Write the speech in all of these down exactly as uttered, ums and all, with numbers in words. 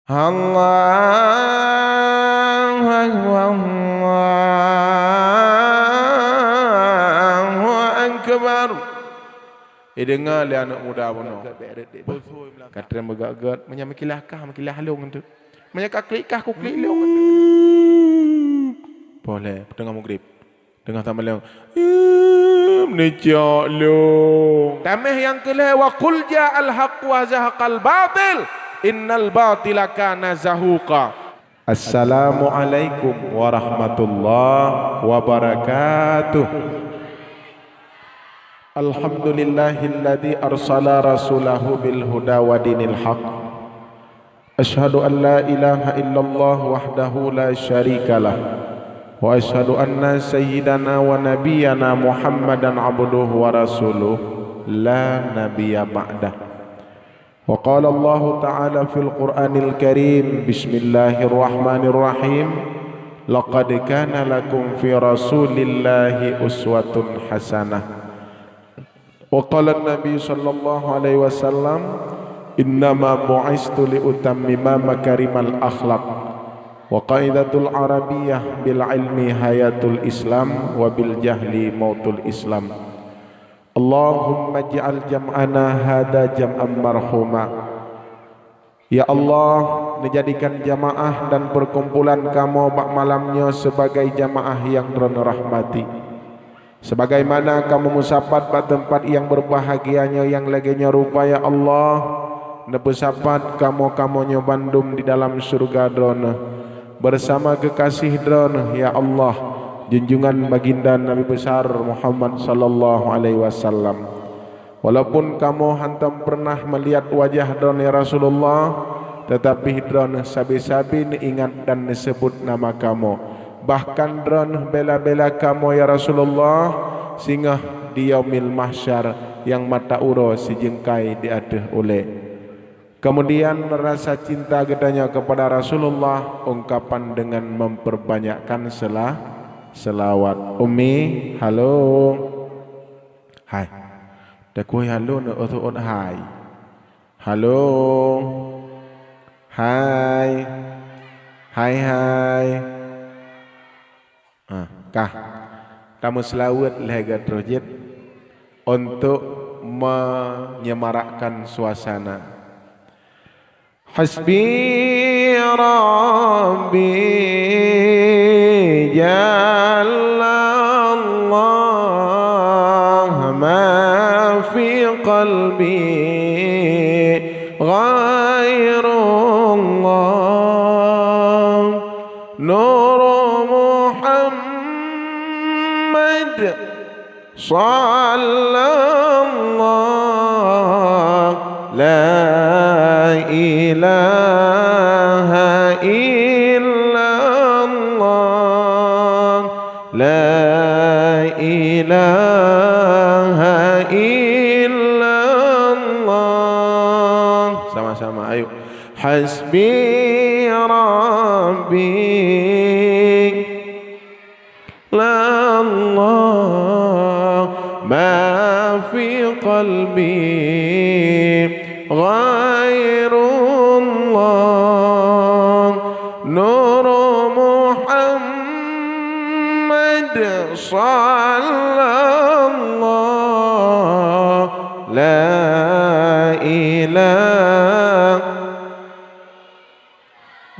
Allahu Akbar, Allahu Akbar. Ideungoe lé aneuk muda bunoe. Ka treb meugét-gét, meunyoe meukilah kah, meukilah lôn tu. Meunyoe ka klik kah, kuklik lôn tu. Poh lhèe, teungoh meugrib. Teungoh tamaleng, "Em, neucok lôn." Tameh nyang keu lhèe, "Wa qul ja'al haqq wa zahaqal batil, innal batila kana zahuqa." Assalamualaikum warahmatullahi wabarakatuh. Alhamdulillahilladzi arsala rasulahu bil huda wa dinil haq. Asyhadu an la ilaha illallah wahdahu la syarikalah. Wa asyhadu anna sayyidana wa nabiyyana Muhammadan abduhu wa rasuluh la nabiyya ba'dah. Wa qala Allahu ta'ala fil Qur'anil Karim, bismillahirrahmanirrahim. Laqad kana lakum fi Rasulillahi uswatun hasanah. Wa qala Nabi sallallahu alaihi wasallam, "Innama bu'istu li utammima makarimal akhlaq. Wa qaidatul arabiyyah bil ilmi hayatul Islam wa bil jahli mautul Islam." Allahumma ij'al jam'ana hadza jam'an marhuma. Ya Allah, neujadikan jamaah dan peukumpulan kamoe bak malam nyoe sibagai jamaah nyang Droeneuh rahmati. Sebagaimana kamoe meusapat bak teumpat nyang beubahgia nyoe nyang lagée nyoe rupa, ya Allah, neupeusapat kamoe-kamoe nyoe bandum di dalam syeuruga Droeneuh, beusama keukaséh Droeneuh, ya Allah, junjungan baginda Nabi Besar Muhammad sallallahu alaihi wasallam. Walaupun kamoe hántom peureunah meulihat wajah Droeneuh, ya Rasulullah, teutapi Droeneuh sabe-sabe neuingat dan neuseubut nama kamoe. Bahkan Droeneuh bela-bela kamoe, ya Rasulullah, singoh di Yaumil Mahsyar nyang mata uroe sijeungkai di ateueh ulée. Kemudian, rasa cinta geutanyoe kepada Rasulullah ungkapan dengan memperbanyakkan sela-, selawat. Ummi, halo. Hai. Takue halo, neuôt-ôt hai. Halo. Hai. Hai, hai. Ah, kah. Tameuseulaweuet lhée geutroh jeuet untuk menyemarakkan suasana. Hasbi Rabbi jalla Allah, ma fi qalbi ghairullah. Nur Muhammad sallallahu, la ilaha illallah, la ilaha illallah. Sama-sama, ayo. Hasbi Rabbi. La Allah, ma fi qalbi ghairullah. Nur Muhammad sallallahu, la ilaha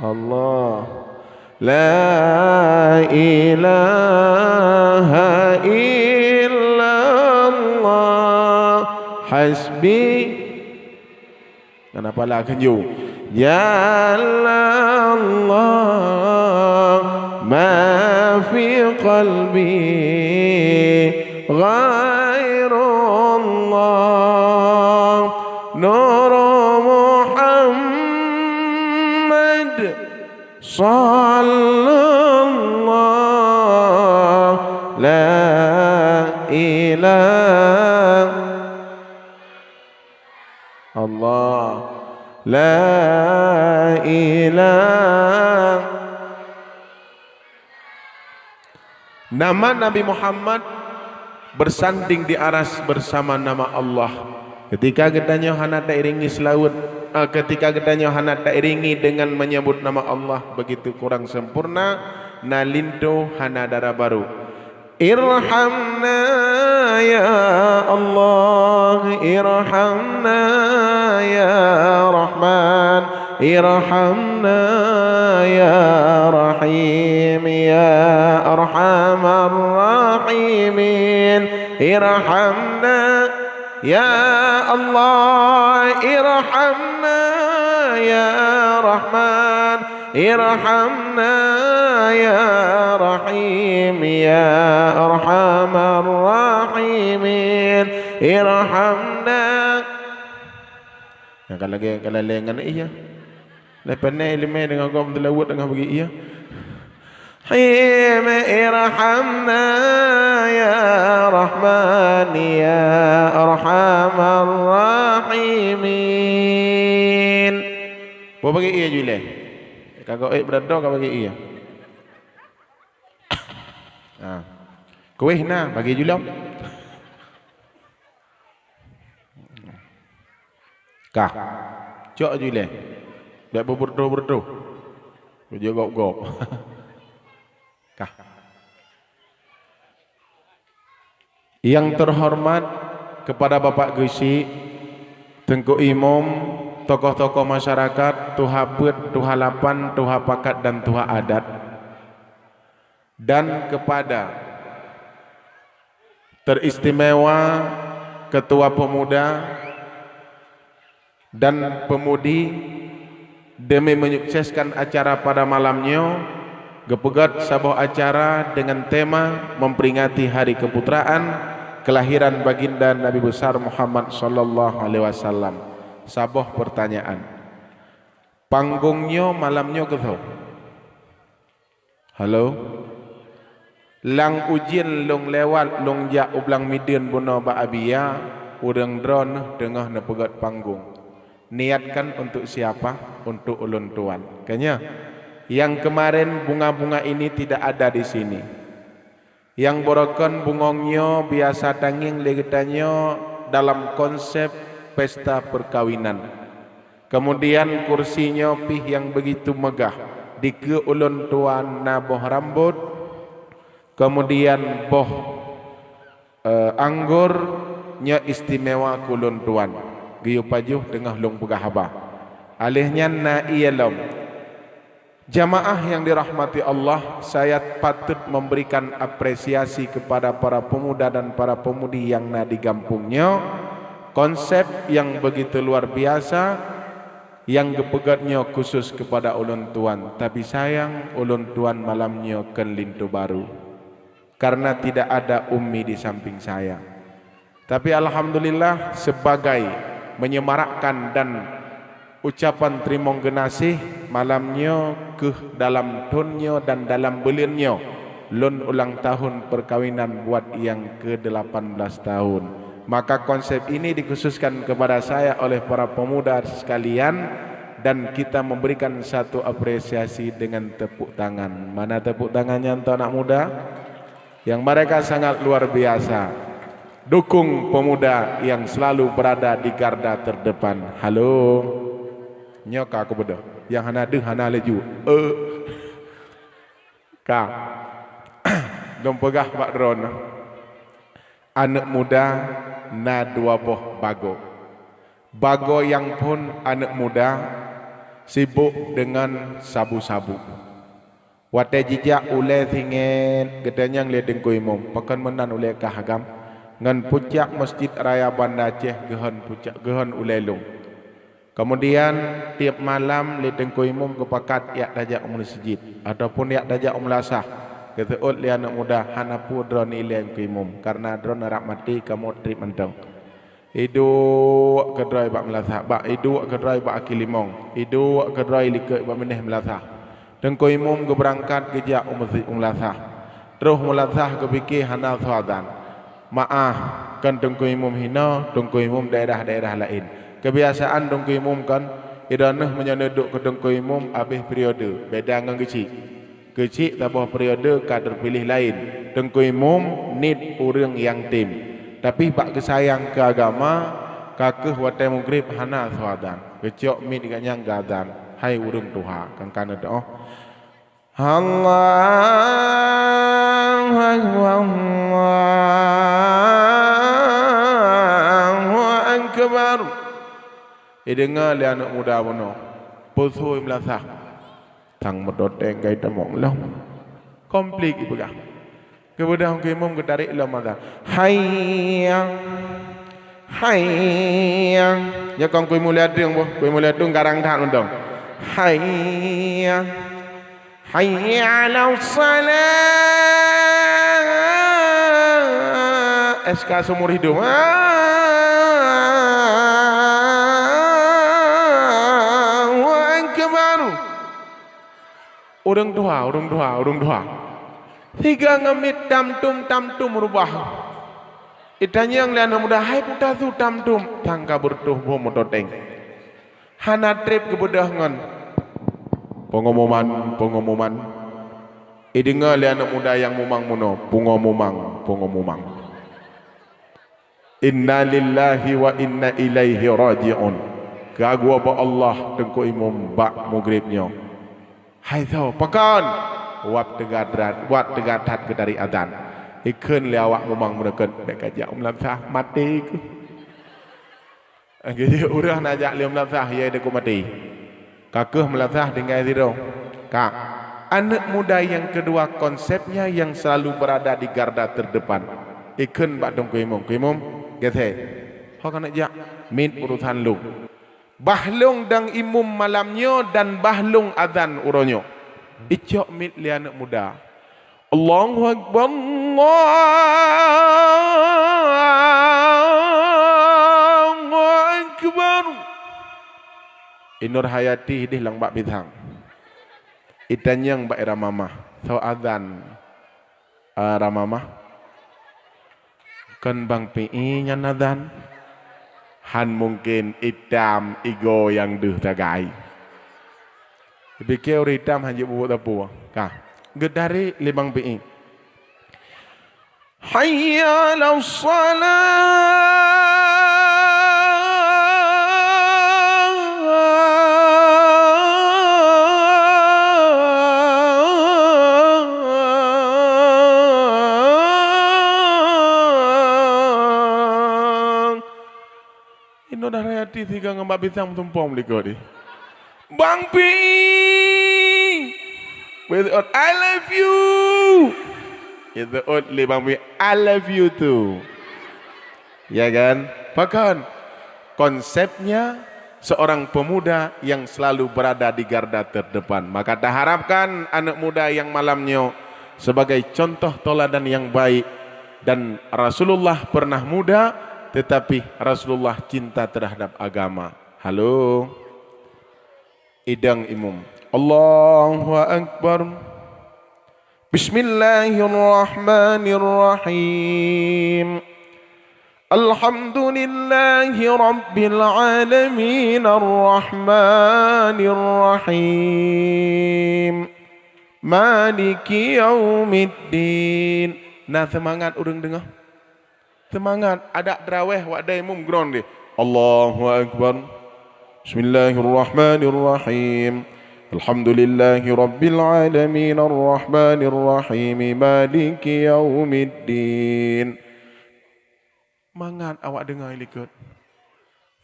Allah. La ilaha illallah. Hasbi. Kenapa lah kenyu? Jalla Allah, ma fi qalbi ghairullah. Nur Muhammad sallallahu, la ilaha Allah, la ilaha. Nama Nabi Muhammad bersanding di aras bersama nama Allah. Ketika geutanyoe hana tairingi seulaweuet, Eh, ketika geutanyoe hana tairingi dengan menyebut nama Allah begitu kurang sempurna, na linto hana dara barô. Irhamna ya Allah, irhamna ya Rahman, irhamna ya Rahim, ya Arhamar Rahimin, irhamna ya Allah, irhamna ya Rahman, irhamna ya Rahim, ya Arhamar Rahimin, irhamna. Nyang ka lagée ka lalée ngon iya. Lé pane ileumé deungon gob teulaweuet deungon bagi iya. Him, irhamna ya Rahman, ya Arhamar Rahimin. Boh bagi iya julée. Ka gob ék beurado ka bagi iya. Ha. Kueh na bagi julom. Kah. Cok julée. Bék beubeureutoh-beureutoh. Beujeuet gob-gob. Kah. Yang terhormat kepada Bapak Geuchik, Teungku Imum, tokoh-tokoh masyarakat, tuha peuet, tuha lapan, tuha pakat dan tuha adat. Dan kepada teristimewa Ketua Pemuda dan Pemudi, demi menyukseskan acara pada malam nyoe, geupeugét saboh acara dengan tema memperingati Hari Keputraan kelahiran Baginda Nabi Besar Muhammad sallallahu alaihi wasallam. Saboh pertanyaan. Panggong nyoe malam nyoe keu soe? Halo? Lam ujeuen lôn lewat, lôn jak u Blang Mideuen bunoe bak Abia, ureuëng droeneuh teungoh neupeugét panggong. Niatkan untuk siapa? Untuk ulôn tuan. Ka nyoe, nyang keumarin bunga-bunga ini tidak ada di sini. Nyang barokon bungong nyoe biasa tangieng lé geutanyoe dalam konsep pesta perkawinan. Kemudian kursi nyoe pih nyang begitu megah, dikeue ulôn tuan na boh rambot, kemudian boh, eh, anggor, nyoe istimewa keu ulôn tuan, geuyue pajoh teungoh lôn peugah haba. Aléh nyan na ié lom. Jamaah yang dirahmati Allah, saya patut memberikan apresiasi kepada para pemuda dan para pemudi yang na di gampông nyoe. Konsep yang begitu luar biasa, yang geupeugét nyoe khusus kepada ulôn tuan, tapi sayang ulôn tuan malam nyoe kon linto barô. Karena tidak ada ummi di samping saya. Tapi alhamdulillah, sebagai menyemarakkan dan ucapan teurimong geunaséh, malam nyoe keuh dalam thon nyoe dan dalam buleuen nyoe, lôn ulang tahun perkawinan buat nyang ke delapan belas tahun. Maka konsep ini dikhususkan kepada saya oleh para pemuda sekalian, dan kita memberikan satu apresiasi dengan tepuk tangan. Mana tepuk tangannya untuk anak muda? Yang mereka sangat luar biasa. Dukung pemuda yang selalu berada di garda terdepan. Halo. Nyoe ka aku beudôh. Nyang hana deuh hana laju. Eh. Ka. Lôn peugah bak droeneuh. Aneuk muda na dua boh bagoe. Bagoe nyang phon aneuk muda sibok deungon sabu-sabu. Watée jijak ulée singet geutanyong lé Teungku Imum, "Pakon meunan ulée kah agam?" "Ngon pucak Masjid Raya Banda Aceh geuhon pucak, geuhon ulée lôn." Keumudian, tieb malam lé Teungku Imum geupakat jak tajak u meuseujid ataupun jak tajak u meulasah. Geuseuôt lé aneuk muda, "Hana peue droeneuh ilée Teungku Imum, kareuna droeneuh rab maté kamoe treb mantong." Iduek keudroe bak meulasah, bak iduek keudroe bak akhé limong, iduek keudroe likot bak binéh meulasah. Teungku Imum geubeurangkat geujak u meuseujid u meulasah. Troh meulasah geupike hana soe azan. Meu'ah, kon Teungku Imum hinoe, Teungku Imum daerah-daerah laén. Keubiasaan Teungku Imum kon, droeneuh meunyoe neuduek keu Teungku Imum abéh periode, beda ngon geuchik. Geuchik saboh periode ka teupiléh laén. Teungku Imum niet ureuëng nyang tem. Tapi bak geusayang keu agama, Ka kheueh watèe meugreb hana soe azan. Geucok miet geuh nyan geuazan. Hai ureueng tuha, kan ka neudeuh. Allahu Akbar, Allahu Akbar. Ideungoe lé aneuk muda bunoe. Peue sui meulasah. Tang meudoteng gai tamong lom. Komplit ipeugah. Geubeudôh keu imum geutarek lom azan. Hayya. Hayya. Nyoe kon kui mulia deueng boh, kui mulia deueng garang that mantong. Hayya. Hayya 'alas shalah. S K seumur hidup. Allahu Akbar. Ureueng tuha, ureueng tuha, ureueng tuha. Sigoe ngon miet tamtum-tamtum rubah. Itanyong lé aneuk muda, "Hai peue tasu tamtum?" Tang ka beureutoh boh meudoteng. Hana treb geubeudôh ngon pengumuman-pengumuman. Ideungoe lé aneuk muda nyang mumang bunoe, pengumuman-pengumuman. Innalillahi wa inna ilaihi raji'un. Ka geuwoe bak Allah Teungku Imum bak meugreb nyoe. Hai soe, pakon? Wab teuga that, wab teuga that geutarek azan. Ikheun lé awak mumang meureukeut, "Bèk kajak u meulasah, maté keuh." Ureueng na jak lé meulasah, ya deuh maté. Ka kheueh meulasah tinggai sidroe. Ka. Aneuk muda nyang keudua konsepnya yang selalu berada di garda terdepan. Ikheun bak Teungku Imum, "Teungku Imum, geuthèe. Ho keuneuk jak, miet urusan lôn." Bah lôn dan imum malam nyoe dan bah lôn azan uroe nyoe. Icok miet lé aneuk muda. Allahu Akbar, Allahu Akbar. Inur Hayati hideh lam bak pisang. Itanyong bak Ira Mamah, "Soe azan, Ira Mamah?" "Kon Bang Pi'i nyan azan." "Han mungken, itam igoe nyang deuh sagai." Dipike ureueng itam han jeuet peubuet sapeue. Ka. Geutarek lé Bang Pi'i. Hayya 'alas shalah. Inong Dahriati sigoe ngon Bak Pisang meusumpong meulikot jih. Bang Pi, I love you. Itu lé Bang Pi, I love you too. Ya kan? Pakon? Konsepnya seorang pemuda yang selalu berada di garda terdepan. Maka taharapkan aneuk muda nyang malam nyoe sebagai contoh tauladan yang baik. Dan Rasulullah pernah muda, tetapi Rasulullah cinta terhadap agama. Halo. Idang imum. Allahu Akbar. Bismillahirrahmanirrahim. Alhamdulillahi rabbil alamin, arrahmanirrahim. Maliki yaumiddin. Na seumangat ureueng deungoe. Seumangat, adak traweh wak dai mum gron deh. Allahu Akbar. Bismillahirrahmanirrahim. Alhamdulillahi rabbil alamin, arrahmanirrahim, maliki yaumiddin. Mangat awak deungoe likot.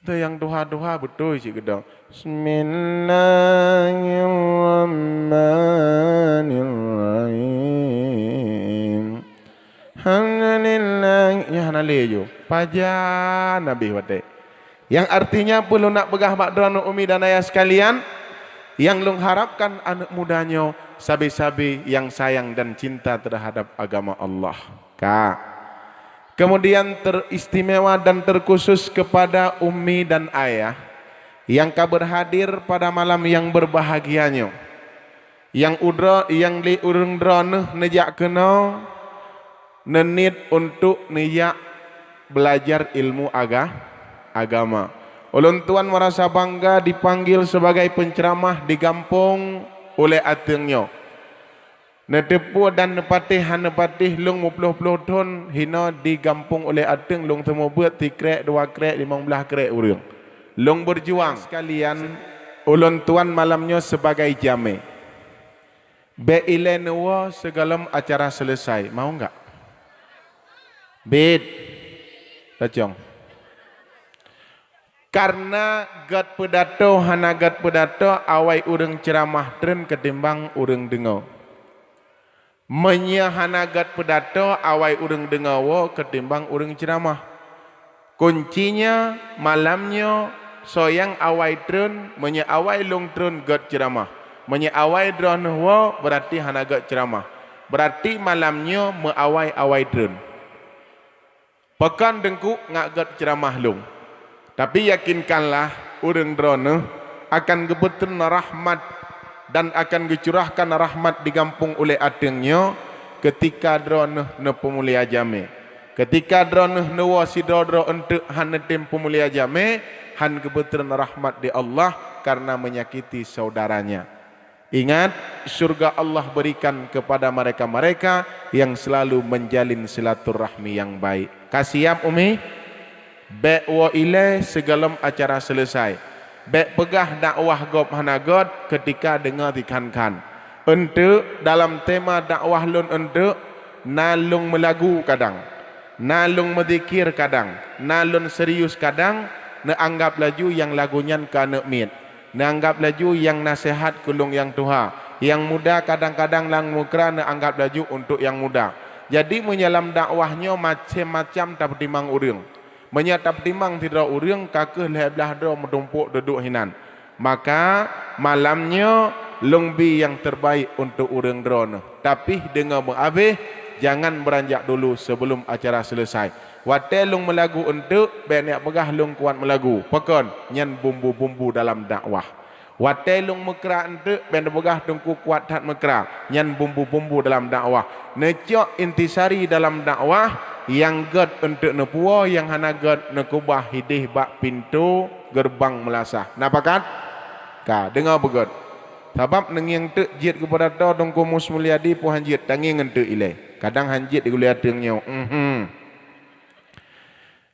Teu nyang tuha-tuha beutôi cit geudong. Bismillahirrahmanirrahim. Alhamdulillah. Nyan hana lé ju. Pajan habéh watèe. Yang artinya peue lôn nak peugah bak droeneuh umi dan ayah sekalian, yang lôn harapkan aneuk muda nyoe sabe-sabe yang sayang dan cinta terhadap agama Allah. Ka. Kemudian teristimewa dan terkhusus kepada umi dan ayah yang ka berhadir pada malam yang berbahagia nyoe. Yang udro, yang lé ureueng droeneuh neujak keunoe, neuniet untuk neujak belajar ilmu aga-, agama. Ulôn tuan merasa bangga dipanggil sebagai penceramah di gampông Ulèe Ateueng nyoe. Neuteupeue dan neupatéh hana neupatéh, lôn meuploh-ploh thon hinoe di gampông Ulée Ateueng, lôn seumeubeuet sikrek, dua krek, limong blaih krek ureuëng. Lôn beujuang. Sekalian, ulôn tuan malam nyoe sibagai jamé. Bék ilée neuwoe sigohlom acara seuleusai. Mau enggak? Bit. Tacong. Kareuna gét peudato hana gét peudato awai ureuëng ceuramah treun keutimbang ureuëng deungoe. Meunyoe hana gét peudato awai ureuëng deungoe woe keutimbang ureuëng ceuramah. Kuncinya malam nyoe, soe nyang awai treun, meunyoe awai lôn treun gét ceuramah. Meunyoe awai droeneueh woe, beurati hana gét ceuramah. Beurati malam nyoe meuawai-awai treun. Pakon Teungku ngat gét ceuramah lôn. Tapi yakinkanlah, ureuëng droeneueh akan geupeutreun rahmat dan akan geucurahkan rahmat di gampông Ulée Ateueng nyoe keutika droeneueh neupeumulia jamé. Keutika droeneueh neuwoe sidroe-droe eunteuk hana neutem peumulia jamé, han geupeutreun rahmat di Allah kareuna menyakiti saudaranya. Ingat, syurga Allah berikan kepada mereka-mereka yang selalu menjalin silaturahmi yang baik. Ka siap, Umi? Bék woe ilée sigohlom acara seuleusai. Bék peugah dakwah gob hana gét keutika deungoe dikhan-khan. Eunteuk dalam tema dakwah lôn eunteuk na lôn meulagu kadang, na lôn meuzikir kadang, na lôn serius kadang, neuanggab laju nyang lagu nyan keu aneuëk miet. Neuanggab laju nyang naseuhat keu lôn nyang tuha, nyang muda kadang-kadang lam meukra neuanggab laju eunteuk nyang muda. Jadi meunyoe lam dakwah nyoe macam-macam tapeutimang ureuëng. Meunyoe tapeutimang sidroe ureuëng ka kheueh lhée blaih droe meutumpôk dudoe hinan, maka malam nyoe lôn bi nyang teubaik eunteuk ureuëng droeneueh. Tapi deungoe meuabéh, jangan beuranjak dulu seubeulom acara seuleusai. Watée lôn meulagu eunteuk, bék neupeugah lôn kuat meulagu. Pakon? Nyan bumbu-bumbu dalam dakwah. Watée lôn meukra eunteuk, bék neupeugah Teungku kuat that meukra. Nyan bumbu-bumbu dalam dakwah. Neucok intisari dalam dakwah, nyang gét eunteuk neupuwoe, nyang hana gét neukeubah hideh bak pintoe geureubang meulasah. Na pakat? Ka, deungoe beugét. Sabab neungieng teuk jeuet keu peudato Teungku Mus Mulyadi, peue han jeuet, tangieng eunteuk ilée. Kadang han jeuet di Ulée Ateueng nyoe. Mhm.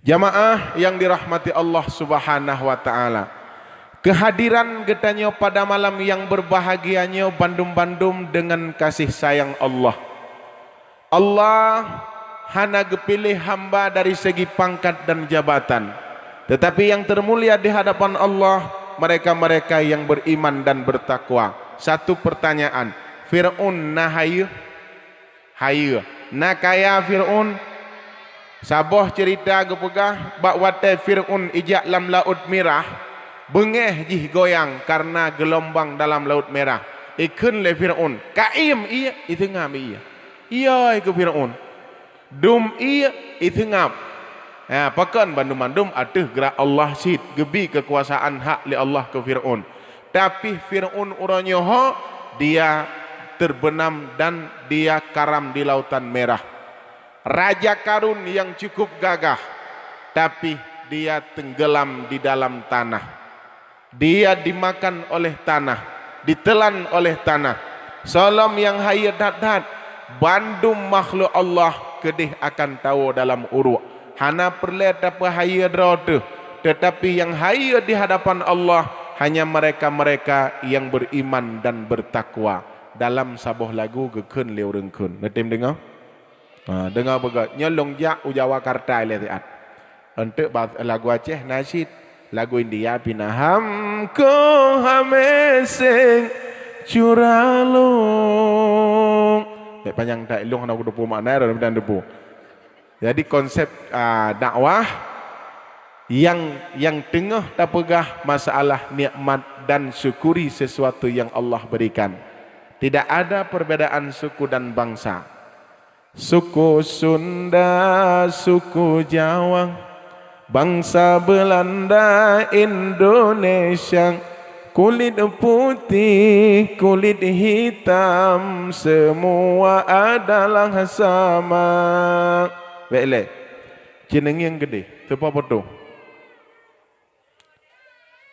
Jamaah yang dirahmati Allah Subhanahu wa Ta'ala, kehadiran geutanyoe pada malam yang berbahagia nyoe bandum-bandum dengan kasih sayang Allah. Allah hana geupiléh hamba dari segi pangkat dan jabatan, tetapi yang termulia di hadapan Allah mereka-mereka yang beriman dan bertakwa. Satu pertanyaan, Fir'aun na hayeue? Hayeue. Na kaya Fir'aun? Saboh ceurita geupeugah, bak watée Fir'aun ijak lam Laôt Mirah, beungéh jih goyang kareuna geulombang dalam Laôt Mirah. Ikheun lé Fir'aun, "Kaiem ié, iseungab ié." Ié keu Fir'aun. Dum ié, iseungab. Ha, pakon bandum-bandum ateueh geurak Allah cit geubi keukuasaan hak lé Allah keu Fir'aun. Tapi Fir'aun uroe nyoe ho, dia terbenam dan dia karam di Lautan Merah. Raja Karun yang cukup gagah, tapi dia tenggelam di dalam tanah. Dia dimakan oleh tanah, ditelan oleh tanah. Soe lom nyang hayeue that-that, bandum makhluk Allah keudeh akan tawoe dalam uruek. Hana peureulée tapeuhayeue droe teuh, teutapi nyang hayeue di hadapan Allah hanya mereka-mereka yang beriman dan bertakwa. Dalam saboh lagu geukheun lé ureuëng kheun. Neutem deungoe? Ha, deungoe beugét. Nyoe lôn jak u Jawakarta ilée siat. Eunteuk ba-, lagu Aceh na cit, lagu India pih na, "Ham ko hame seng curalo." Bék panyang that, lôn hana kuteupeue makna, droe mudan teupeue. Jadi konsep, ah, dakwah yang, yang teungoh tapeugah masalah nikmat dan syukuri sesuatu yang Allah berikan. Tidak ada perbedaan suku dan bangsa. Suku Sunda, suku Jawa, bangsa Belanda, Indonesia, kulit putih, kulit hitam, semua adalah sama. Bék lé. Ceuneueng geudeh, teupeue photo.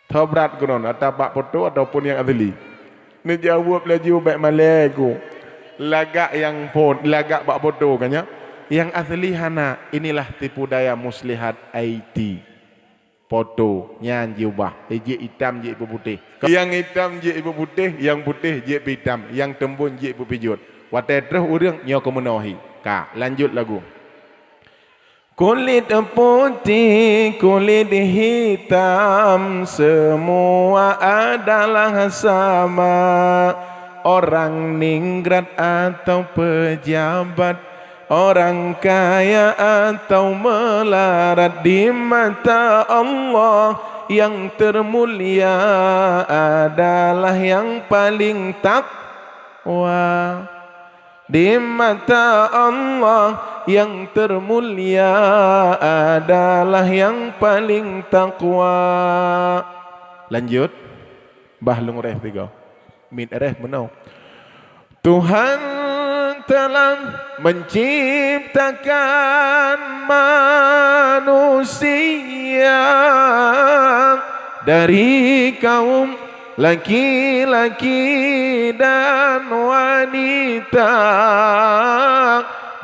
Tho brat keunoe, ata bak foto ataupun nyang asli. Neujaweueb laju bék malée ku. Lagak nyang phon, lagak bak foto kan nyan. Nyang asli hana, inilah tipu daya muslihat I T. Foto, nyan jiubah. Eh, jeuet itam jeuet ipeuputéh. Nyang itam jeuet ipeuputéh, nyang putéh jeuet ipeuitam, nyang teumbon jeuet ipeupijuet. Watée troh ureuëng nyoe keumeunoe hi. Ka, lanjut lagu. Kulit putih, kulit hitam, semua adalah sama. Orang ningrat atau pejabat, orang kaya atau melarat, di mata Allah yang termulia adalah yang paling takwa. Di mata Allah yang termulia adalah yang paling takwa. Lanjut. Bah lôn réh tiga. Mit réh meunoe. Tuhan telah menciptakan manusia dari kaum laki-laki dan wanita,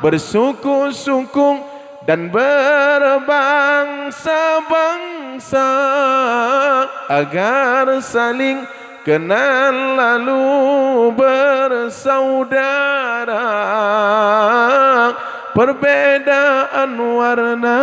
bersuku-suku dan berbangsa-bangsa, agar saling kenal lalu bersaudara. Perbedaan warna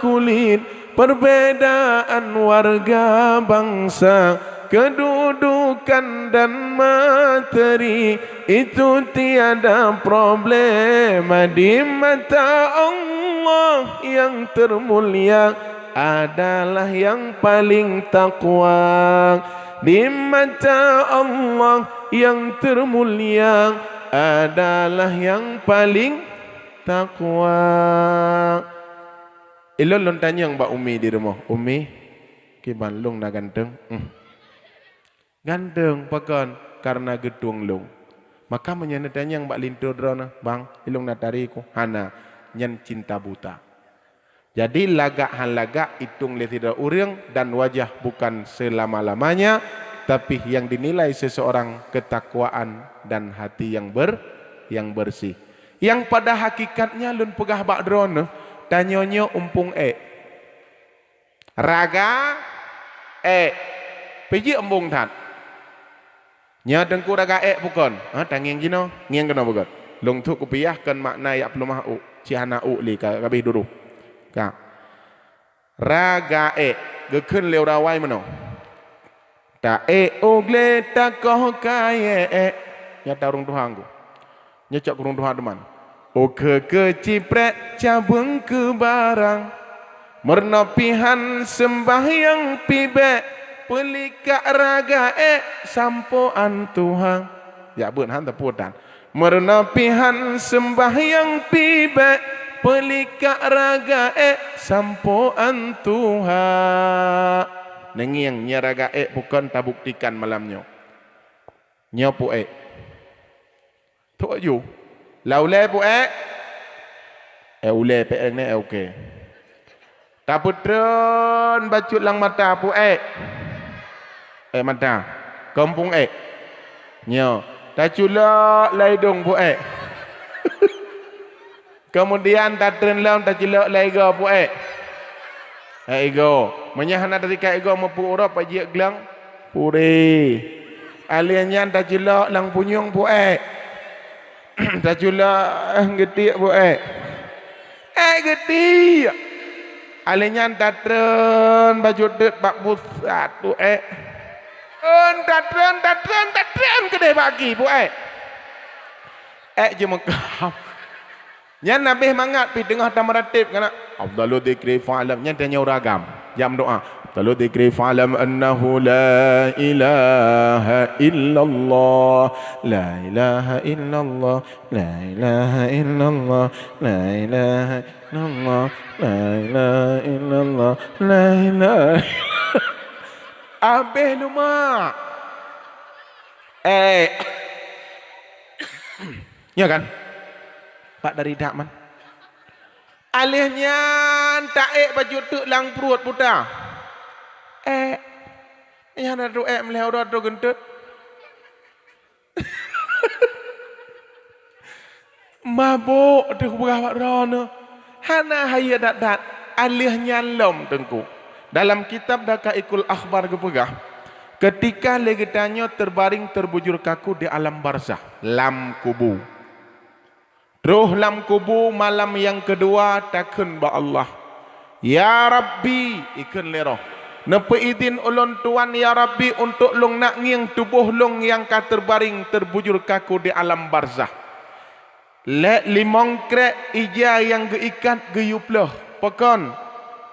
kulit, perbedaan warga bangsa, kedudukan dan materi, itu tiada problema di mata Allah yang termulia adalah yang paling takwa. Di mata Allah yang termulia adalah yang paling takwa. Ilôn lôn tanyong bak Umi di rumoh, "Umi, kiban lôn na ganteng?" "Hmm." "Ganteng pakon?" "Kareuna geutueng lôn." Maka meunyoe neutanyong bak linto droeneuh, "Bang, ilôn na tari ku?" "Hana." Nyan cinta buta. Jadi lagak han lagak itueng lé sidroe ureuëng dan wajah bukan selama-lamanya, tapi yang dinilai seseorang ketakwaan dan hati yang ber-, yang bersih. Yang pada hakikatnya lôn peugah bak droeneuh, tanyoe nyoe umpung ék. Raga ék. Pijeuet embong that. Nyoe teungku raga ék bukon? Ha, tangieng jinoe. Ngieng keunoe beugét. Lôn thok kupiah kon makna yak peuleumah uk. Cit hana uk lé ka habéh duroh. Ka. Raga ék. Geukheun lé ureuëng awai meunoe. Ta ék u glé takoh kayée ék. Nyata ureuëng tuha ngku. Nyoe cok kureueng tuha teuma. Ukeue keu ciprek cabeueng keu barang. Meurunoe pihan seumbahyang pibék, peulikak raga ék sampoe an tuha. Jak beuet han teupeue tan. Meurunoe pihan seumbahyang pibék, peulikak raga ék sampoe an tuha. Neungieng nyoe raga ék bukon tabuktikan malam nyoe. Nyoe puék. Tok ju. Lam ulée puék. Eh, ulée péng nyoe, eh, oke. Tapeutreun bacut lam mata puék. Eh, mata. Keumpung ék. Nyoe. Taculok lam idong puék. Keumudian tatreun lom tacilok lam igoe puék. Eh, igoe. Meunyoe hana tasikat igoe meupeu uroe, pajiek glang puri. Alheuh nyan tacilok lam punyueng puék. Tacilok, eh, geutiek puék. Eh, geutiek. Alheuh nyan tatreun baju teut bak pusat puék. Eun tatreun, tatreun, tatreun keudeh bak gie puék. Eh, jeumeukam. Nyan habéh mangat pih teungoh tameuratéb keunan. Afdalu dzikri fa'lam, nyan tanyoe ureuëng agam. Jam doa. Afdalu dzikri fa'lam annahu la ilaha illallah. La ilaha illallah. La ilaha illallah. La ilaha illallah. La ilaha illallah. La ilaha. Habéh lumak. Eh. Nyo kan? Pak dari dak man. Alheuh nyan taék baju teuk lam pruet buta. Ék. Nyan atu ék meulhèe uroe atu geunteut. Mabök teuh peugah bak droeneuh. Hana hayeu that-that, aleuh nyan lom Teungku. Dalam kitab Daqaiqul Akhbar geupeugah, keutika lé geutanyoe teubaring teubujur kaku di alam barzah, lam kubu. Troh lam kubu malam nyang keudua takheun bak Allah, "Ya Rabbi," ikheun lé roh, "neupeuidhin ulôn Tuan, ya Rabbi, untuk lôn nak ngieng tuboh lôn nyang ka teubaring teubujur kaku di alam barzah." Lhée limong krek ija nyang geuikat geuyue plôh. Pakon?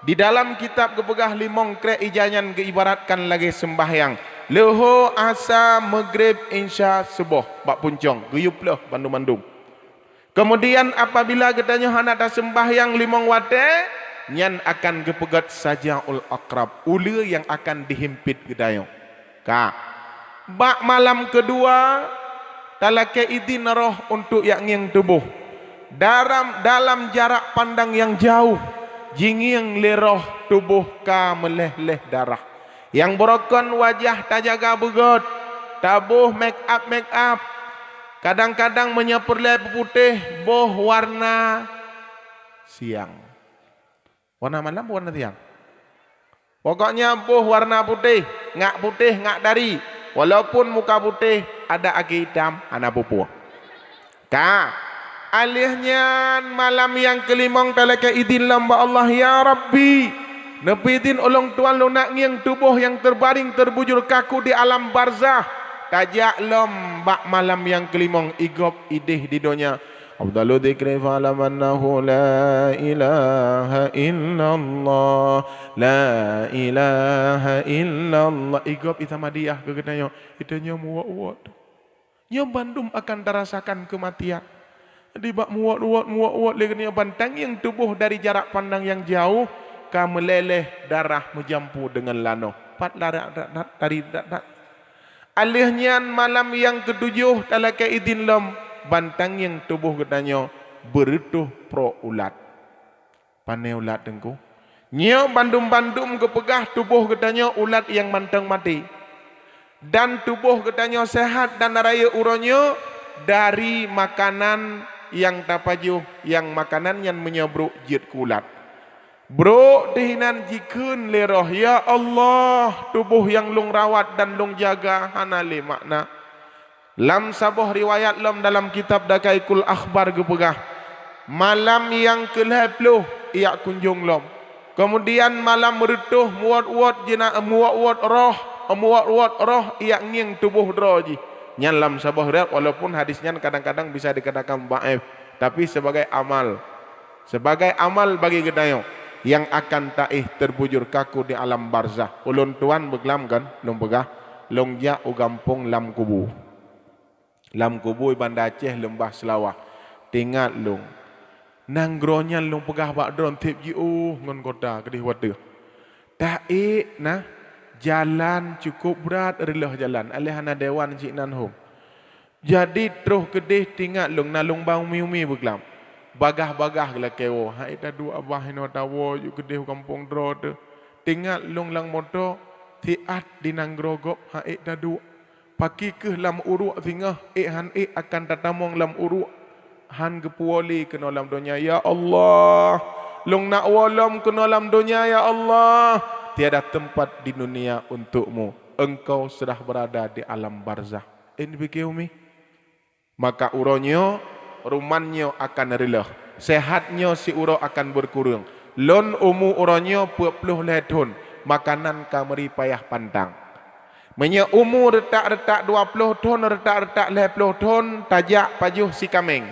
Di dalam kitab geupeugah limong krek ija nyan geuibaratkan lagée seumbahyang. Leuhô, asa, meugreb, insya, suboh bak puncong geuyue plôh bandum-bandum. Keumudian apabila geutanyoe hana taseumbahyang limong watée, nyan akan geupeugét sajaul aqrab, uleue nyang akan dihimpit geutanyoe. Ka. Bak malam keudua, talakée idhin roh untuk jak ngieng tuboh. Dalam, dalam jarak pandang nyang jauh, jingieng lé roh tuboh ka meuléh-léh darah. Nyang beurokon wajah tajaga beugét, taboh make up-make up. Kadang-kadang meunyoe peureulée peuputéh, boh warna siang. Warna malam peue warna siang? Pokoknya boh warna putéh, ngak putéh, ngak dari. Walaupun muka putéh, adak akhé itam, hana peue-peue. Ka. Alheuh nyan malam nyang keulimong talakée idhin lom bak Allah, "Ya Rabbi, neupeuidhin ulôn Tuan lôn nak ngieng tuboh nyang teubaring teubujur kaku di alam barzah." Tajak lom bak malam nyang keulimong, igob ideh di donya. Afdalu dzikri fa'lam annahu la ilaha illallah, la ilaha illallah. Igob isamadiah keu geutanyoe, geutanyoe muwot-wot. Nyoe bandum akan tarasakan keumatian. Di bak muwot-wot, muwot-wot lé geutanyoe ban tangieng tuboh dari jarak pandang nyang jauh, ka meuléh-léh darah meujampu deungon lanoh. Pat larak dat-dat, tari dat-dat. Alheuh nyan malam nyang keutujoh talakée idhin lom ban tangieng tuboh geutanyoe beureutôh proe ulat. Pane ulat Teungku? Nyoe bandum-bandum geupeugah tuboh geutanyoe ulat nyang mantong maté. Dan tuboh geutanyoe seuhat dan rayeuk uroe nyoe dari makanan nyang tapajoh, nyang makanan nyan meunyoe brok jeuet keu ulat. Brok teuh inan jikheun lé roh, "Ya Allah, tuboh nyang lôn rawat dan lôn jaga hana lé makna." Lam saboh riwayat lom dalam kitab Daqaiqul Akhbar geupeugah, malam nyang keulhée ploh ijak kunjong lom. Keumudian malam reutôh muwot-wot jina-, muwot-wot roh, muwot-wot roh ijak ngieng tuboh droe jih. Nyan lam saboh riwayat, walaupun hadis nyan kadang-kadang bisa dikatakan dhaif, tapi sebagai amal, sebagai amal bagi geutanyoe nyang akan taéh teubujur kaku di alam barzah. Ulôn tuan beuklam kan, lôn peugah, lôn jak u gampông lam kubu. Lam kubu Banda Aceh, Leumbah Seulawah. Teuingat lôn. Nanggroe nyan lôn peugah bak droe tieb jiôh ngon kota keudeh wateuh. Taék na, jalan cukôp brat, reuloh jalan, alèh hana dewan cit nan hom. Jadi troh keudeh teuingat lôn na lôn ba umi-umi beuklam. Bagah-bagah geulakée woe, han ék taduek abah inoe tawoe ju keudeh u gampông droe teuh. Teuingat lôn lam moto, siat di nanggroe gob han ék taduek. Pakri kheueh lam uruek singoh, ék han ék akan tatamong lam uruek, han geupuwoe lé keunoe lam donya. Ya Allah, lôn nak woe lom keunoe lam donya, ya Allah. Tiada tempat di dunia untuk-Mu. Engkau sudah berada di alam barzah. Ên pike umi. Maka uroe nyoe, ruman nyoe akan reuloh, seuhat nyoe siuroe akan beukureueng. Lôn umu uroe nyoe peuet ploh lhée thon, makanan ka meuri payah pantang. Meunyoe umu reutak-reutak dua ploh thon, reutak-reutak lhée ploh thon, tajak pajoh si kaméng.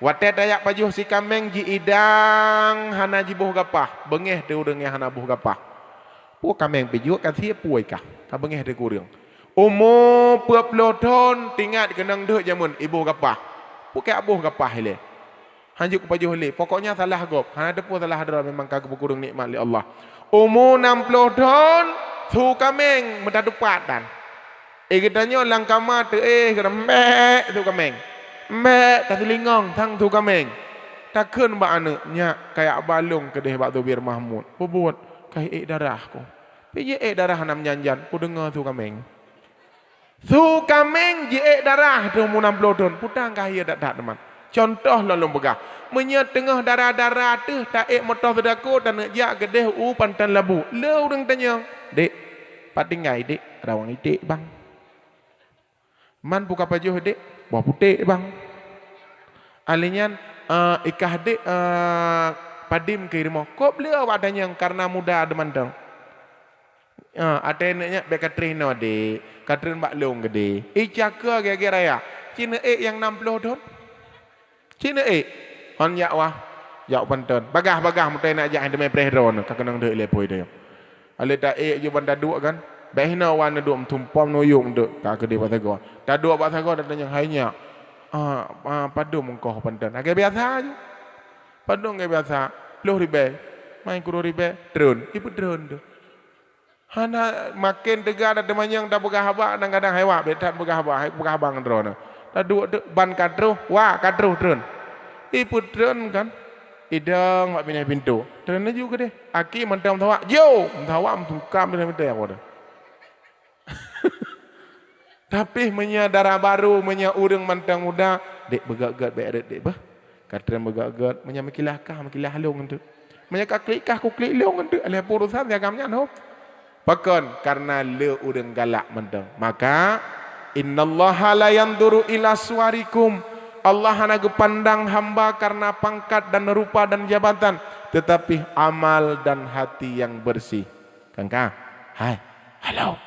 Watée tajak pajoh si kaméng, jiidang hana jiboh gapah, beungéh teuh ureuëng nyang hana boh gapah. Peue kaméng pih jeuet ka sie puwoe kah, ka beungéh teuh keu ureuëng. Umu peuet ploh thon, teuingat keunong deuek jameun iboh gapah. Peue keu boh gapah ilée? Han jeuet kupajoh lé, pokoknya salah gob, hana teupeue salah droe, memang ka geupeukureueng nikmat lé Allah. Umu nam ploh thon, su kaméng meutateupat tan. Eh, geutanyoe lam kama teuéh, geutanyoe mbék su kaméng. Mbék, taseulingong sang su kaméng. Takheun bak aneuëk, "Nyak, kajak ba lôn keudeh bak Zubir Mahmud." Peubuet, "Ka ék darah ku." Pih jiék darah nam jan-jan, kudeungoe su kaméng. Su kaméng jiék darah teuh umu nam ploh thon, peue tan ka hayeu that-that teuma. Cuntoh lôn, lôn peugah, meunyoe teungoh dara-dara teuh taék moto seudako taneuk jak keudeh u Panton Labu, le ureuëng tanyong, "Dek, pat tinggai, Dek?" "Rawang iték, Bang." "Man peu ka pajoh, Dek?" "Boh puték, Bang." "Alèh nyan, eh, i kah Dek, eh, padum keu rumoh?" "Kôb le awak tanyong, kareuna muda deumantong." "Ah, até neuk nyak bèk ka treh inoe, Dek. Ka treun bak lôn keudeh." "Ih, cakeu gèt-gèt raya. Ci neuék nyang nam ploh thon? Ci neuék?" "Hon jak wah, jak Panton." "Bagaih-bagaih, meutai nak jak, han teumé preh droeneuh, ka keunong deuek lé phôi teuh." Alèh taék ju ban taduek kan. Bèk hinoe wan neuduek meutumpom nuyuem deuek ka keudeh bak sagoe. Taduek bak sagoe tatanyong, "Hai nyak, ah, ah, padum ongkoh Panton?" Lagèe biasa ju. "Padum lagèe biasa?" "Ploh ribèe." "Mai keu dua ribèe, treun." Ipeutreun teuh. Hana, maken teuga tateumanyong tapeugah haba, kadang-kadang hai wak, bèk that peugah haba, hai peugah haba ngon droeneuh. Taduek teuk ban ka troh, wak ka troh treun. Ipeutreun kan. Idong bak binéh pintoe. Treun laju keudeh. Aki mantong meusawa. Jo! Meusawa meusukam binéh pintoe aku tu. Tapi meunyoe dara barô, meunyoe ureuëng mantong muda, "Dek, beugèt-gèt bèk rhët, Dek, beuh." Ka treun beugèt-gèt, meunyoe meukilah kah, meukilah lôn teuk. Meunyoe ka klik kah, kuklik lôn teuk. Lheuh peurusan si agam nyan hop. Pakon? Kareuna le ureuëng galak mantong. Maka, "Innallaha la yanzuru ila suwarikum." Allah hana geupandang hamba kareuna pangkat dan rupa dan jabatan, teutapi amal dan hati nyang beureuséh. Kan ka? Hai, halo.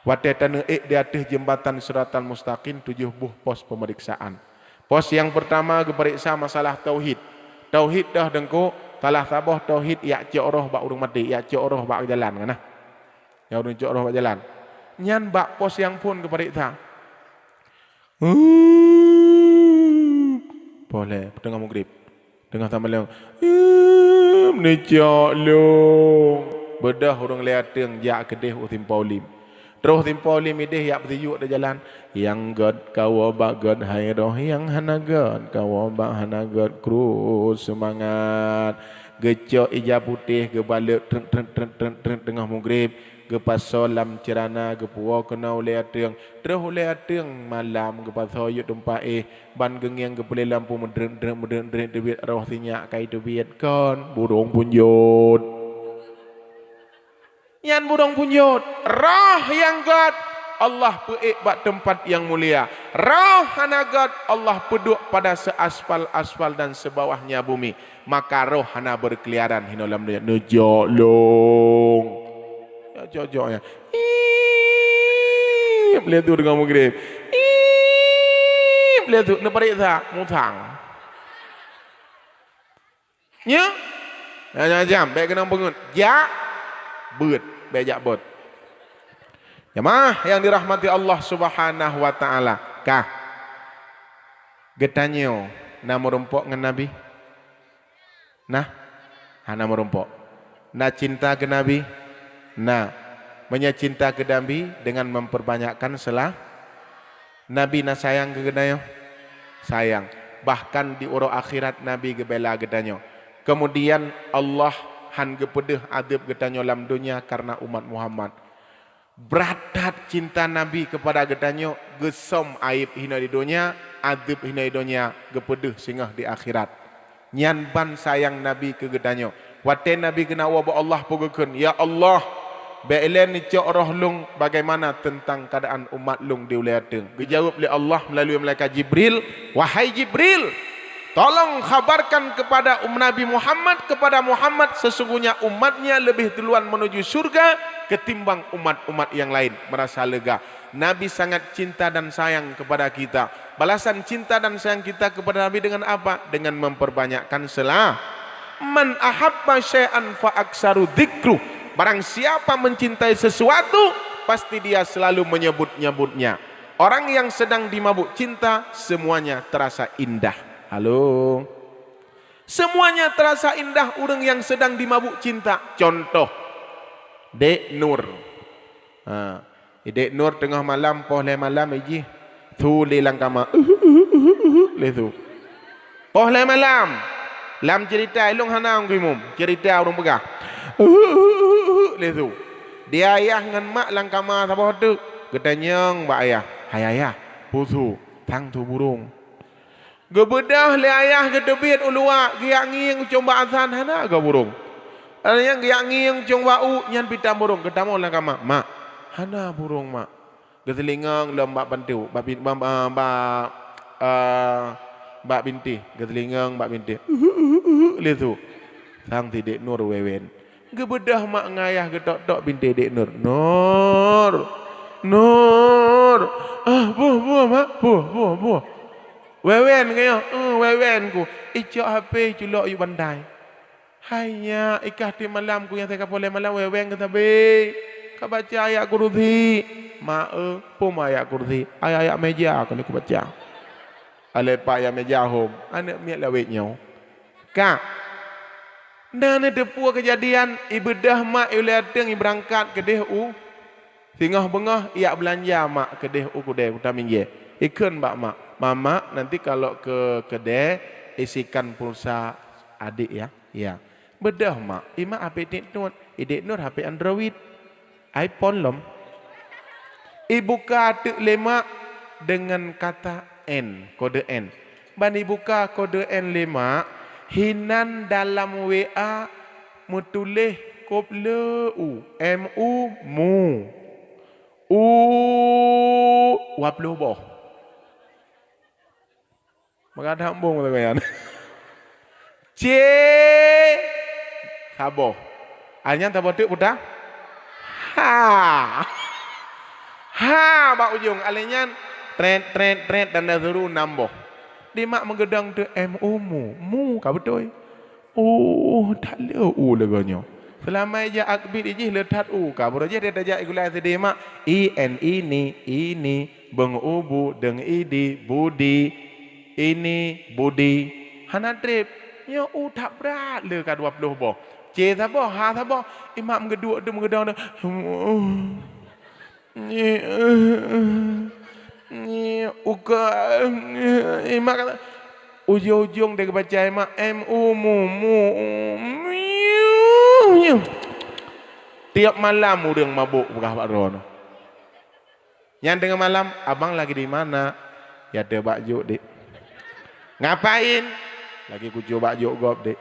Watèe taneuk ék di ateueh jeumbatan Siratal Mustaqim, tujoh boh pos peumeriksaan. Pos nyang peurtama geupareksa masalah tauhid. Tauhid dah deungko, salah saboh tauhid jak cok roh bak ureuëng maté, jak cok roh bak jalan kan nah. Nyang ureuëng cok roh bak jalan. Nyan bak pos nyang phôn geupareksa. Poh lhèe, teungoh mugrib. Teungoh tamalong, "Eum, neucok lôn." Beudôh ureuëng lhèe ateueng jak keudeh u Simpolim. Troh Simpolim ideh jak peusijuek di jalan. Nyang gèt kawoe bak gèt hai roh, nyang hana gèt kawoe bak hana gèt, krue seumangat. Geucok ija putéh geubalek treuk, treuk, treuk, treuk, treuk teungoh mugrib. Geupasoe lam ceurana geupuwoe keunoe u lhèe ateueng. Troh u lhèe ateueng malam geupasoe yôh teumpat éh. Ban geungieng geupeulé lampu meudreut-dreut, meudreut-dreut teubiet roh sinyak kai teubiet kon, burông punjot. Nyan burông punjot. Roh nyang gèt Allah peuék bak teumpat nyang mulia. Roh hana gèt Allah peuduek pada seuaspal-aspal dan seubawahnya bumi. Maka roh hana beurkeuleuyaran hinoe lam donya. Neujok lôn. Ya, jok-jok ya. Ih, lé tu deungon mugrib. Ih, lé tu neupareksa musang. Nya? Ya, ya, jam. Bèk keunong beungeut. Jak beuet. Bèk jak beuet. Jamaah yang dirahmati Allah Subhanahu wa Ta'ala. Kah? Geutanyoe na meurumpok ngon Nabi? Nah, hana meurumpok. Na cinta keu Nabi? Na. Meunyoe cinta keu Nabi dengan memperbanyakkan sela-, Nabi na sayang keu geutanyoe? Sayang. Bahkan di uroe akhirat Nabi geubela geutanyoe. Kemudian Allah han geupeudeuh adeueb geutanyoe lam donya kareuna umat Muhammad. Brat that cinta Nabi keupada geutanyoe, geusöm aéb hinoe di donya, adeueb hinoe di donya, geupeudeuh singoh di akhirat. Nyan ban sayang Nabi keu geutanyoe. Watèe Nabi keuneuk woe bak Allah peugeukeun, "Ya Allah, bèk ilèe neucok roh lôn bagaimana teuntang keuadaan umat lôn di ulèe ateueng?" Geujaweueb lé Allah meulalu malaikat Jibril, "Wahai Jibril, tolong khabarkan kepada um-, Nabi Muhammad, kepada Muhammad, sesungguhnya umatnya lebih duluan menuju surga ketimbang umat-umat yang lain." Meurasa lega. Nabi sangat cinta dan sayang kepada kita. Balasan cinta dan sayang kita kepada Nabi dengan apa? Dengan memperbanyakkan sela-, "Man ahabba syai'an fa aksaru dzikruh." Barang siapa mencintai sesuatu, pasti dia selalu menyebut-nyebutnya. Orang yang sedang dimabuk cinta, semuanya terasa indah. Halo. Semuanya terasa indah ureuëng yang sedang dimabuk cinta. Contoh, Dek Nur. Ha, Dek Nur teungoh malam, poh lhèe malam ijih. Su lé lam kama. Lé su. Poh lhèe malam. Lam ceurita, ilôn hana ngui mum. Ceurita ureuëng peugah. Lé su. Di ayah ngon mak lam kama saboh teuk. Geutanyong bak ayah. "Hai ayah, peue su?" "Sang su burông." Geubeudôh lé ayah geuteubiet u luwa, geujak ngieng cong bak asan, hana goe burông. Ada nyang geujak ngieng cong bak u, nyan pih tam burông, geutamong lam kama, "Mak, hana burông, Mak." Geuteulingong lom bak pantu, bak bin-, bak, bak, bak, eh, bak bintéh, geuteulingong bak bintéh. Uhu, uhu, uhu, lé su. Sang sidek Nur wewen. Geubeudôh mak ngon ayah geutok-tok bintéh dek Nur. "Nur! Nur! Ah, boh, boh, mak! Boh, boh, boh!" "Wewen keuh nyoe?" "Eh, wewen ku." Icok H P culok yue bandai. "Hai nyak, ikah tiep malam ku nyang teuka poleh malam wewen keuh sabe. Ka baca ayat kursi." "Mak, eh, peue ayat kursi?" "Ayat-ayat meja keuh lé kubaca." Aleh pak ayat meja hom. Aneuk miet lawét nyoe. Ka. Na neuteupeue keujadian, ibeudôh mak i ulée ateueng ibeurangkat keudeh u singoh beungoh, ijak beulanja mak keudeh u keudè Kuta Minjee. Ikheun bak mak, "Mak, mak, nanti kalau ke kedai, isikan pulsa adik ya." "Ya." Beudôh mak, imak H P dek Nur, idek Nur H P Android. iPhone lom. Ibuka teuk lé mak deungon kata N, kode N. Ban ibuka kode N lé mak, hinan dalam W A meutuléh kop le u, M U, mu. U dua ploh boh. Maka that embong tu nyan. C saboh. Aleh nyan saboh teuk peue? Ha. Ha bak ujong. Aleh nyan tret, tret, tret, tanda seru nam boh. Di mak meugeudong teuk M U mu. Mu ka beutôi. Oh, that le u lagèe nyoe. Seulama ijak akbit ijih le that u ka. Baru jih dia tajak gulai sideh mak. I N ini, ini. Beung ubu, deung idi, budi, ini, budi. Hana treb. Nyoe u that brat le ka dua ploh boh. C saboh, ha saboh. Imak meugeuduk tu meugeudong tu. Nyi, nyi, uka, imak kata, ujong-ujong dia baca imak, M U mu, mu, miu, miu. Tiap malam ureueng mabok peugah bak droeneuh. Nyan teungoh malam, "Abang lagi di mana?" "Ya, teuh bak jok, Dek." "Ngapain?" "Lagi kucok bak jok gob, Dek."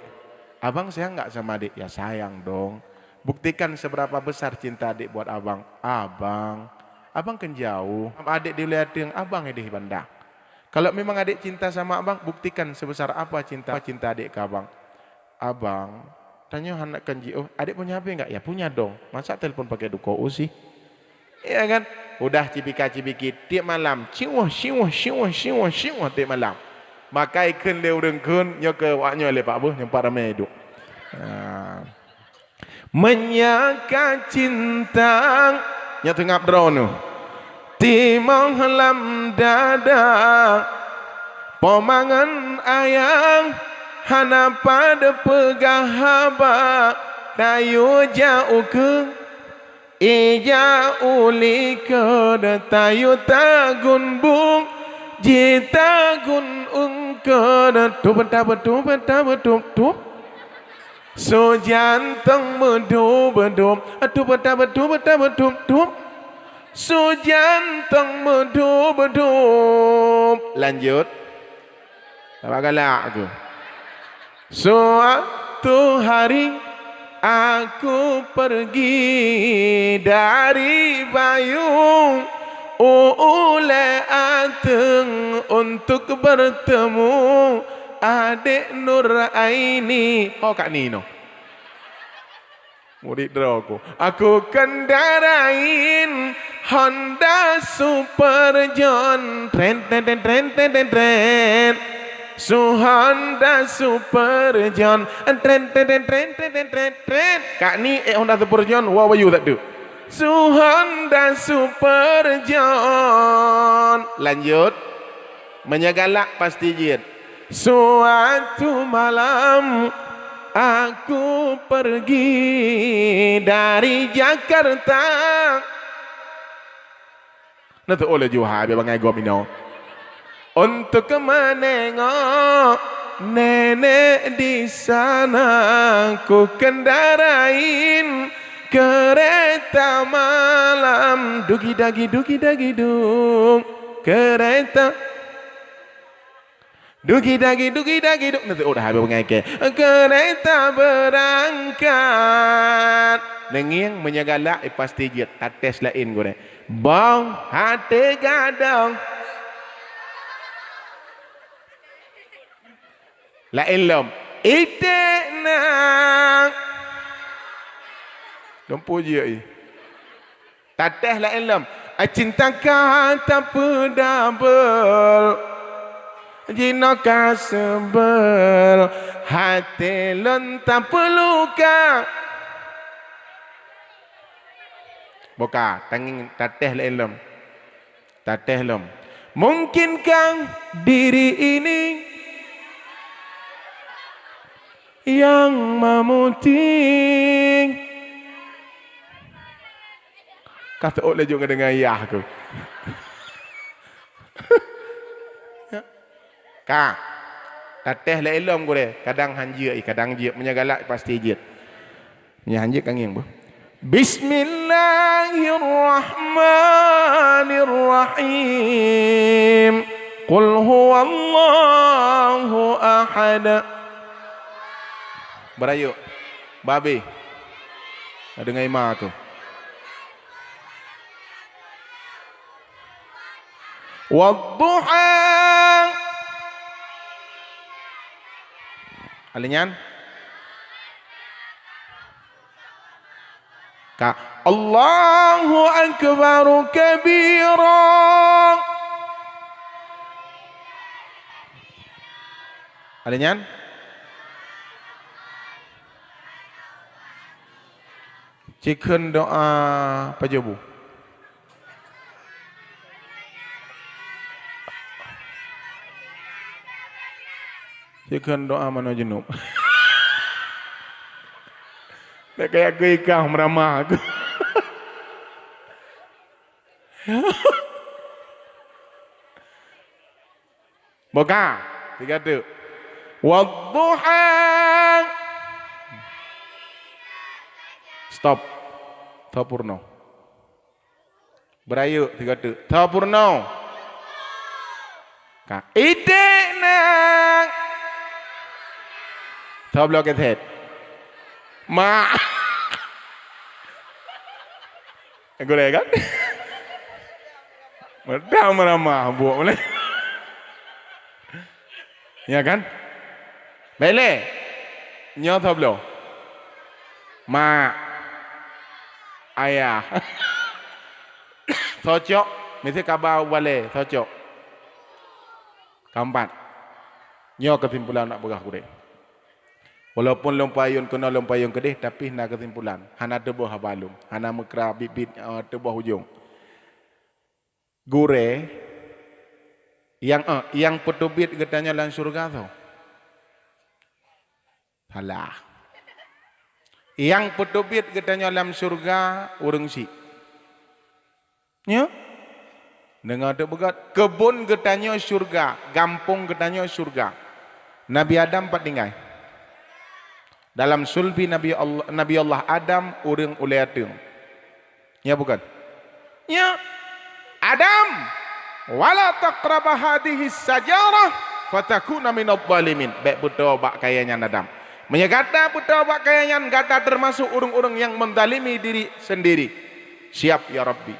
"Abang sayang nggak sama Dek?" "Ya, sayang dong." "Buktikan seberapa besar cinta Dek buat Abang." "Abang, Abang kan jauh. Adek di wilayah Teung, Abang di Banda. Kalau memang Adek cinta sama Abang, buktikan sebesar apa cinta, cinta Adek ke Abang." "Abang, tanyoe hana kan jiôh, Adek punya H P enggak?" "Ya, punya dong. Masa telepon pakai duko u sih?" Ya kan? Udah cibika-cibiki tiep malam, ciuh, ciuh, ciuh, ciuh, ciuh tiep malam. Maka ikheun lé ureueng kheun, nyoe keu awak nyoe lé Pak Beuh, nyoe pat ramé duek. Ha. Meunyo ka cinta, nyoe teungab droeneuh. Timoh lam dada, po mangan ayang, hana pada peugah haba, tayue jak ukeue. Ija ulikot tayue tagun bung, jitagun ungkot, tup, tabe, tup, tabe, tup, tup. Su jantong meudub-dub, tup, tabe, tup, tabe, tup, tup. Su jantong meudub-dub. Lanjut. Nampak galak tu. Suatu hari aku pergi dari Bayu u ulée ateueng untuk bertemu Adek Nur Aini. Ho Kak Ni noh. Murit droe ku. Aku kendarain Honda Super John. Tren, tren, tren, tren, tren, tren, tren. Su Honda Super John. Tren, tren, tren, tren, tren, tren, tren, tren. Kak Ni, eh, Honda Super John, wa Bayu tak tu. Su Honda Super John. Lanjut. Meunyo galak pasti jeuet. Suatu malam aku pergi dari Jakarta. Nah tu, oh, laju ha, biar bangai gom ino. Untuk menengok nenek di sana, ku kendarain kereta malam. Dugi dagi, dugi dagi, dung. Kereta Dugi dagi, dugi dagi, duk neuseuôt hai beungai kèe. Keureta beurangkat. Neungieng meunyoe galak, eh, pasti jeuet. Tates laén gurèe. Boh até gadôh. Laén lom. Iték na. Lom puji ai. Tates laén lom. Cinta ka tapeudabel. Jinoe ka seubel. Até lôn tapeuluka. Boh ka, tangieng tates laén lom. Tates lom. Mungkinkah diri ini yang memutih? Ka teuôt laju ngon deungon yah ku. Ka. Tates laén lom gurèe. Kadang han jeuet, eh, kadang jeuet. Meunyoe galak pasti jeuet. Nyan jeuet ka ngieng beuh. Bismillahirrahmanirrahim. Qul huwallahu ahad. Beurayeuk. Babe. Deungon ima aku. Wadduha. Alèh nyan? Ka. Allahu akbaru kabira. Alèh nyan? Cikheun doa pajoh bu. Cikheun doa manoe jeunub. Nak kaya aku ikah meuramah aku. Boh ka, tiga teuk. Wadduha. Stop. Tho purno. Beurayeuk tiga teuk. Tho purno. Ka. Iték na. Tho bloe keset. Mak. Gurèe kan? Meudah meuramah buet ulèe. Ya kan? Bèk lé. Nyoe tho bloe. Mak. Ayah. Tho cok. Miseue kaba u balèe. Tho cok. Keumpat. Nyoe keusimpulan nak peugah gurèe. Walaupun lôn payôn keunoe lôn payôn keudeh, tapi na keusimpulan. Hana teuboh haba lôn. Hana meukra bit-bit, eh, teuboh ujong. Gurèe nyang, eh, nyang peuteubiet geutanyoe lam syeuruga soe? Salah. Nyang peuteubiet geutanyoe lam syeuruga ureueng syiek. Nyo? Deungoe teuk beugöt, keubon geutanyoe syeuruga, gampông geutanyoe syeuruga. Nabi Adam pat tinggai? Dalam sulbi Nabi Allah, Nabi Allah Adam ureueng ulèe ateueng. Nya bukon? Nya. Adam, "Wala taqraba hadhihi syajarah fatakuna minadh dhalimin." Bèk peutoe bak kayèe nyan Adam. Meunyoe gata peutoe bak kayèe nyan, gata teumasok ureueng-ureueng nyang menzalimi diri sendiri. Siap, ya Rabbi.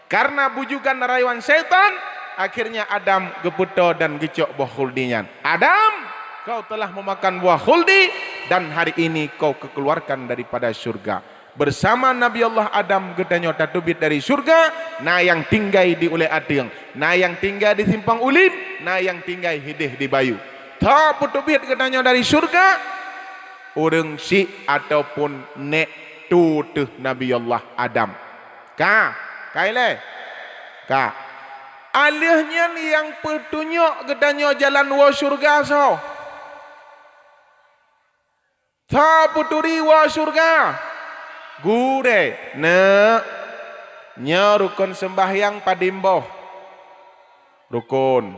Karena bujukan rayuan syaitan, akhirnya Adam geupeutoe dan geucok boh khuldi nyan. "Adam, kau telah memakan buah khuldi dan hari ini kau kekeluarkan daripada syurga." Bersama Nabi Allah Adam geutanyoe tateubiet dari syurga, na nyang tinggai di Ulèe Ateueng, na nyang tinggai di Simpang Ulim, na nyang tinggai hideh di Bayu. Tho peuteubiet geutanyoe dari syurga, ureueng syiek ataupun nèk tutoe Nabi Allah Adam. Ka, ka ilèe? Ka. Alheuh nyan nyang peutunyok geutanyoe jalan woe syurga soe? Soe peuturi woe syurga? Gurèe. Neuk, nyoe rukon seumbahyang padum boh? Rukon.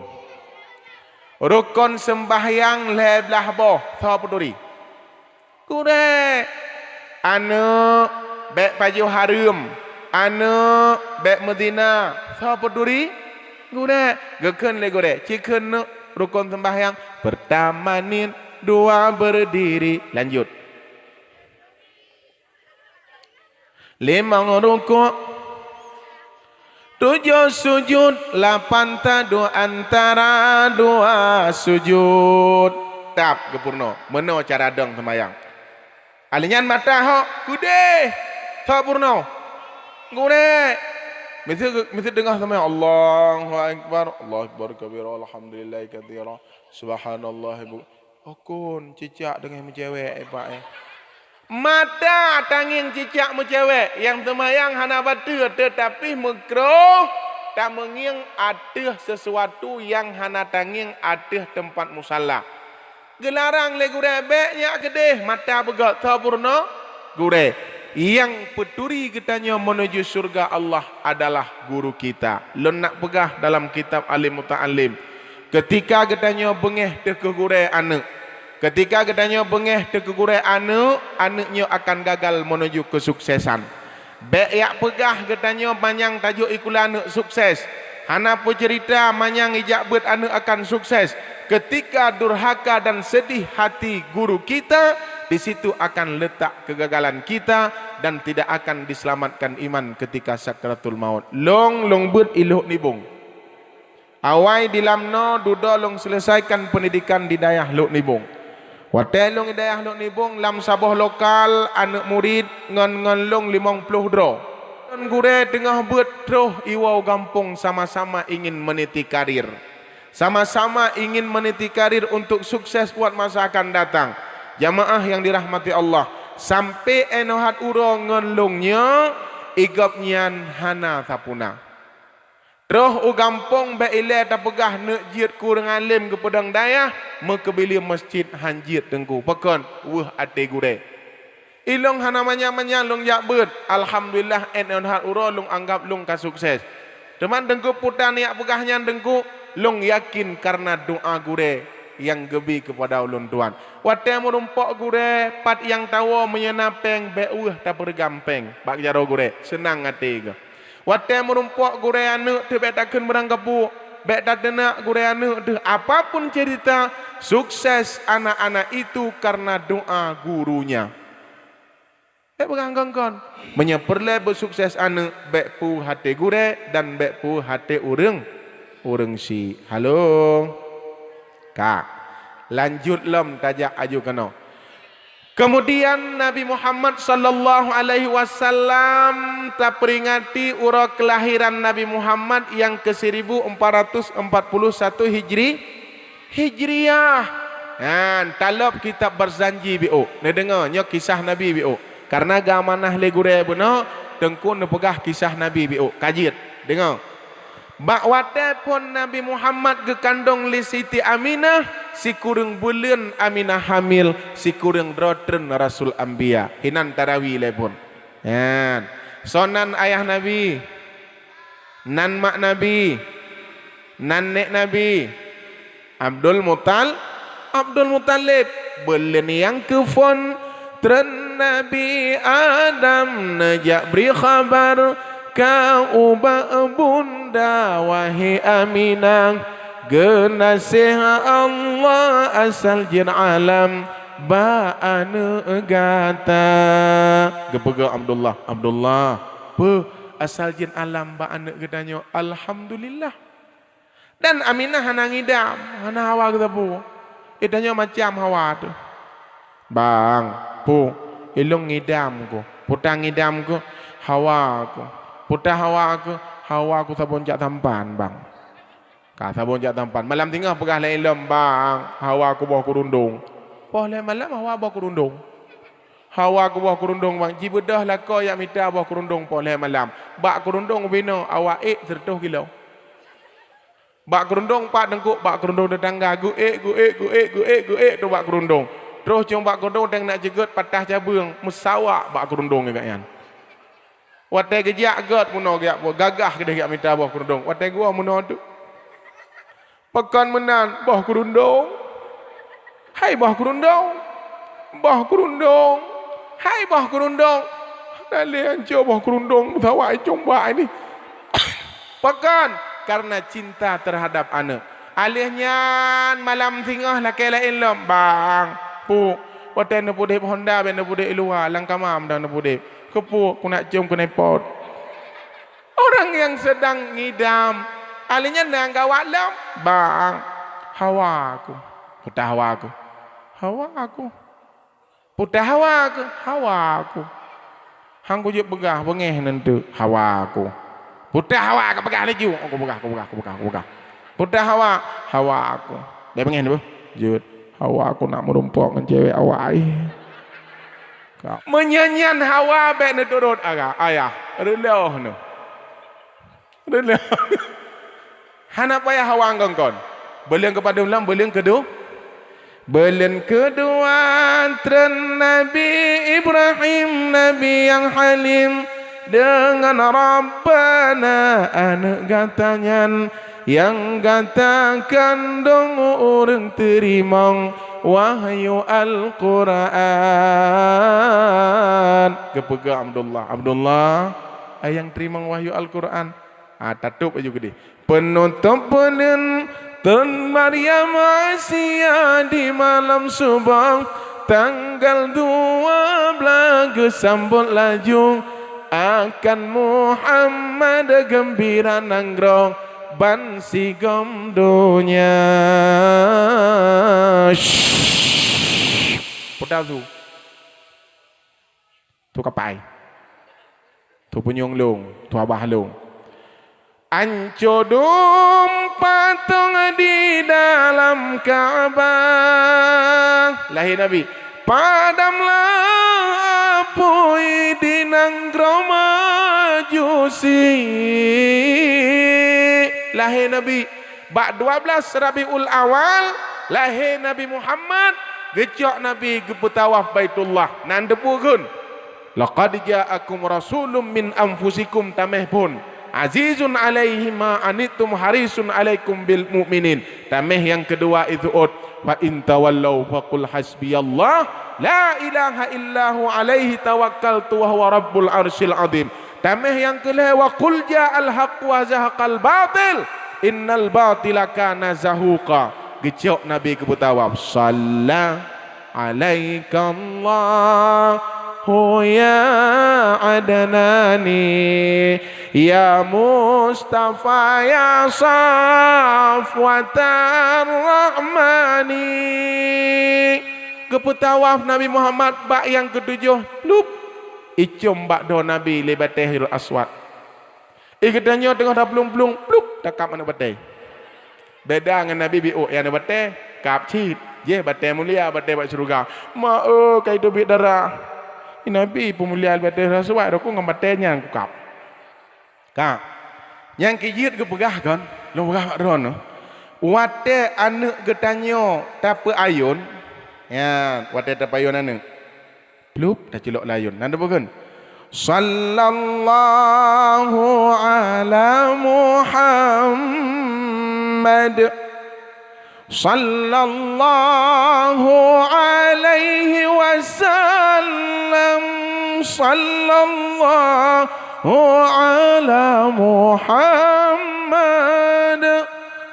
Rukon seumbahyang lhèe blaih boh. Soe peuturi? Gurèe. Aneuk, bèk pajoh hareuem. Aneuk, bèk meuzina. Soe peuturi? Gurée, geukheun lé gurée, cikheun neuk rukon seumbahyang, pertama niet, dua berdiri. Lanjut. Limong rukuk, tujoh sujud, lapan taduek antara dua sujud. Tap geupurno, meunoe cara dong seumayang. Alinyan mata hok keudeh, tap purno. Gurée, meusti, meusti deungoe seumayang, Allahu Akbar, Allahu Akbar kabira, alhamdulillahi katsira, subhanallah bu-, Ukun cicak deungon meucewek, eh, Pak, eh. Mata tangieng cicak meucewek, nyang seumayang hana bateue, teutapi meukroh tameungieng ateueh sesuatu nyang hana tangieng ateueh teumpat musalla. Geularang lé gurée, bék nyak keudeh, mata beugok, tho purno gurée. Nyang peuturi geutanyoe meunuju syeuruga Allah adalah guru kita. Lôn nak peugah dalam kitab Alim Muta'alim, Keutika geutanyoe beungéh teuh keu gurée aneuëk, keutika geutanyoe beungéh teuh keu gurée aneuëk, aneuëk nyoe akan gagal meunuju keusuksesan. Bék yak peugah geutanyoe manyang tajok ikula aneuëk sukses. Hana peuceurita manyang ijak beuet aneuëk akan sukses. Keutika durhaka dan sedih hati guru kita, di situ akan letak kegagalan kita dan tidak akan diselamatkan iman keutika sakratul maut. Long, long beuet ilok nibong. Awai di lam noe dudoe lôn seuleusaikan peundidikan di dayah Lhok Nibong. Watée lôn di dayah Lhok Nibong, lam saboh lokal aneuëk murit ngon, ngon lôn limong ploh droe. Lôn gurée teungoh beuet troh iwoe gampông sama-sama ingin meniti karir. Sama-sama ingin meniti karir untuk sukses buat masa akan datang. Jamaah yang dirahmati Allah, sampai inoe hat uroe ngon lôn nyoe, i gobnyan hana sapuna. Troh u gampông bék ilée tapeugah neuk jeuet ku ureuëng além geupeudong dayah, meukeubileue masjid han jeuet teungku. Pakon? Weueh até gurée. Ilong hana manyang-manyang lôn jak beuet. Alhamdulillah, inoe hat uroe lôn anggab lôn ka sukses. Teuma teungku peue tan yak peugah nyan teungku, lôn yakin kareuna doá gurée nyang geubi keupada ulôn tuan. Watée meurumpok gurée, pat nyang tawoe meunyoe na péng bék weueh tapeureugam péng bak jaroe gurée, seunang até geuh. Watée meurumpok gurée aneuëk teuh bék takheun beurangkapeue, bék tateunak gurée aneuëk teuh. Apapun cerita, sukses anak-anak itu karena doa gurunya. Bék peugah kon-kon. Meunyoe peureulée beusukses aneuëk, bék pu haté gurée dan bék pu haté ureuëng, ureuëng syiek. Halo. Ka. Lanjut lom tajak aju keunoe. Kemudian Nabi Muhammad sallallahu alaihi wasallam taperingati uroe kelahiran Nabi Muhammad nyang ke seribu empat ratus empat puluh satu Hijri, Hijriah. Nyan, talop kitab Barzanji biôk. Neudeungoe, nyoe kisah Nabi biôk. Karena geuamanah lé gurée bunoe, teungku neupeugah kisah Nabi biôk. Ka jeuet, deungoe. Bak watée phon Nabi Muhammad geukandong lé Siti Aminah, sikureueng buleuen Aminah hamil, sikureueng droe treun Rasul Anbiya. Hinan tarawi lé phon. Nyan. Soe nan ayah Nabi? Nan mak Nabi? Nan nék Nabi? Abdul Mutal-, Abdul Muthalib. Buleuen nyang keuphon treun Nabi Adam neujak bri khabar, ka ubak bunda, wahé Aminah, geunaséh Allah asal jeuet alam bak aneuëk gata. Geupeugah Abdullah, "Abdullah, peue asal jeuet alam bak aneuëk geutanyoe?" "Alhamdulillah." Dan Aminah hana ngidam, hana hawa geusapeue. Geutanyoe macam hawa teuh. "Bang, pu, ilong ngidam ku." "Peue tan ngidam ku?" "Hawa ku." "Peue tan hawa ku?" "Hawa ku sabon jak tampan, Bang." Ka sabon jak tampan. Malam singoh peugah lé ilom, "Bang, hawa ku boh kurundong." Poh lhée malam hawa boh kurundong. "Hawa ku boh kurundong, Bang." Jibeudôh lakoe jak mita boh kurundong poh lhée malam. Bak kurundong ubinoe awak ék sireutoh kilo. Bak kurundong pat teungku, bak kurundong teutangga, geuék, geuék, geuék, geuék, geuék tu bak kurundong. Troh cong bak kurundong teueng nak jeugot patah cabeueng, meusawak bak kurundong geuh nyan. Watée geujak gét meunoe geujak buet, gagah keudeh geujak mita boh kurundong. Watée geuwoe meunoe tu. Pakon meunan boh kurundong. Hai boh kurundong. Boh kurundong. Hai boh kurundong. Hana lé anco boh kurundong, meusawak icong bak ini. Pakon? Karena cinta terhadap aneuk. Alheuh nyan malam singoh lakée laén lom, "Bang, Pu, watée neupeudeb honda bék neupeudeb i luwa, lam kama meudan neupeudeb. Keupeue, kunak ciom keuneupot." Orang yang sedang ngidam, alheuh nyan na gawat lom, "Bang, hawa aku." "Peue hawa aku?" "Hawa aku." "Peue hawa aku?" "Hawa aku." "Han kujeuet peugah, beungéh neunteuk." "Hawa aku." "Peue hawa aku, peugah laju." "Oh, kupeugah, kupeugah, kupeugah, kupeugah." "Peue hawa?" "Hawa aku." "Bék beungéh neunteuk." "Jeuet." "Hawa aku nak meurumpok ngon cewek awai." Ka. Meunyan nyan hawa bék neuturot aga, ayah. Reuloh nyoe. Reuloh. Hana payah hawa ngon kon. Beuleuen keupadum lom, beuleuen keudu-, beuleuen keudua treun Nabi Ibrahim, Nabi nyang halim, deungon Rabbana, aneuk gata nyan nyang gata kandong ureuëng teurimong wahyu Al-Qur'an. Geupeugah Abdullah, "Abdullah, ayang teurimong wahyu Al-Qur'an." Ah, tatôb laju keudeh. Peunutôb buleuen treun Maryam Asia di malam suboh, tanggal dua belas geusambot laju akan Muhammad geumbira nanggroe bansigom donya. Shh. Peue teuh? Teuh kapai. Teuh punyueng lôn, teuh abah lôn. Anco dum patong di dalam Ka'bah. Lahé Nabi. Padamlah apui di nanggroe Majusi. Lahé Nabi. Bak dua belas Rabiul Awal, lahé Nabi Muhammad, geucok Nabi geupeutawaf Baitullah. Nan teupeue kheun? "Laqad ja'akum rasulun min anfusikum," taméh phon. "Azizun alaihi ma anittum harisun alaikum bil mu'minin." Taméh nyang keudua itu ot, "Fa in tawallau faqul hasbiyallah, la ilaha illahu alaihi tawakkaltu wa huwa rabbul arsyil azim." Taméh nyang keulhée, "Wa qul ja'al haqq wa zahaqal batil, innal batila kana zahuqa." Geucok Nabi geupeutawaf. Shalla alaikallahu ya Adnani, ya Mustafa, ya Safwatar Rahmani. Geupeutawaf Nabi Muhammad bak nyang keutujoh, plup, icom bak droe Nabi lé batée Hajarul Aswad. Ih, geutanyoe teungoh taplueng-plueng, plup, takab aneuk batée. Beda ngon Nabi biôk, ya aneuk batée, kab cit. Jéh batée mulia, batée bak syeuruga. Ma, eu, ka iteubiet darah. Ih, Nabi peumulia batée rasuai, rokon ngon batée nyan kukab. Ka. Nyang keu jeuet geupeugah kon, lôn peugah bak droeneuh. Watée aneuk geutanyoe tapeuayôn, nyan, watée tapeuayôn aneuk. Plup, taculok layôn. Nan teupeukheun, "Sallallahu ala Muhammad. Sallallahu alaihi wasallam. Sallallahu ala Muhammad.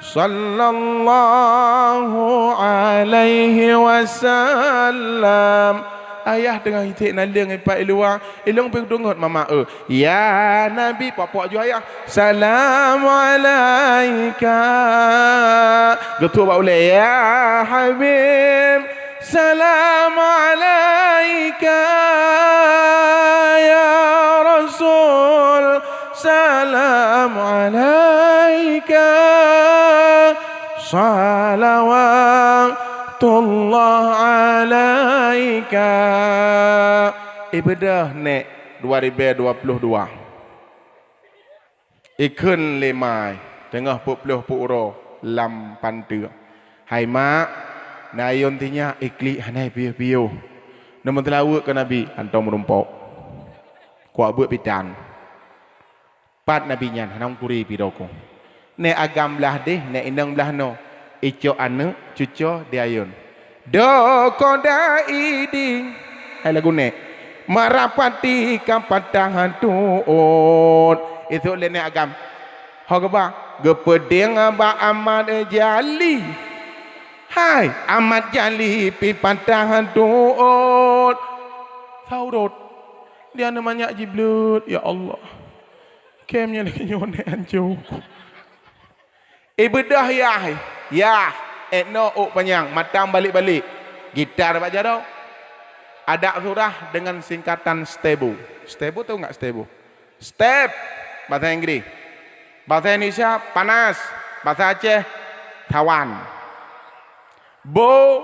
Sallallahu alaihi wasallam." Ayah teungoh iték naleueng ipat i luwa, ilong pih deungot mama, eu, "Ya Nabi," pok-pok ju ayah, "Salam alaika." Geutuek bak ulée, "Ya Habib, salam alaika, ya Rasul, salam alaika, salawatullah alaika." Ibeudôh nèk dua ribèe dua ploh dua. Ikheun lé ma, teungoh peuet ploh peuet uroe lam panteuk. "Hai mak, na ayôn tinyak iklik hana piôh-piôh. Neumeuteulaweuek keu Nabi, hantom meurumpok. Kuak beuet pitan." Pat Nabi nyan hana meukuréng pidoe kong. Nèk agam blah deh, nèk inong blah noe. Icok aneuk, cucoe di ayôn. Dokoda idi. Hai lagu nèk. Marapati ka patah tuot. Isok lé nèk agam. Ho geuba. Geupeudeng bak Amat Jali. Hai, Amat Jali pih patah tuot. Saurot. Dia aneuk manyak jibleut, ya Allah. Kem nyan lagèe nyoe nèk hancô. Ibeudôh yah, yah, ék noe ôk panyang, mantong balek-balek. Gitar bak jaroe. Adak surah dengan singkatan stebo. Stebo tahu enggak stebo? Step, bahasa Inggris. Bahasa Indonesia, panas. Bahasa Aceh, sawan. Bo,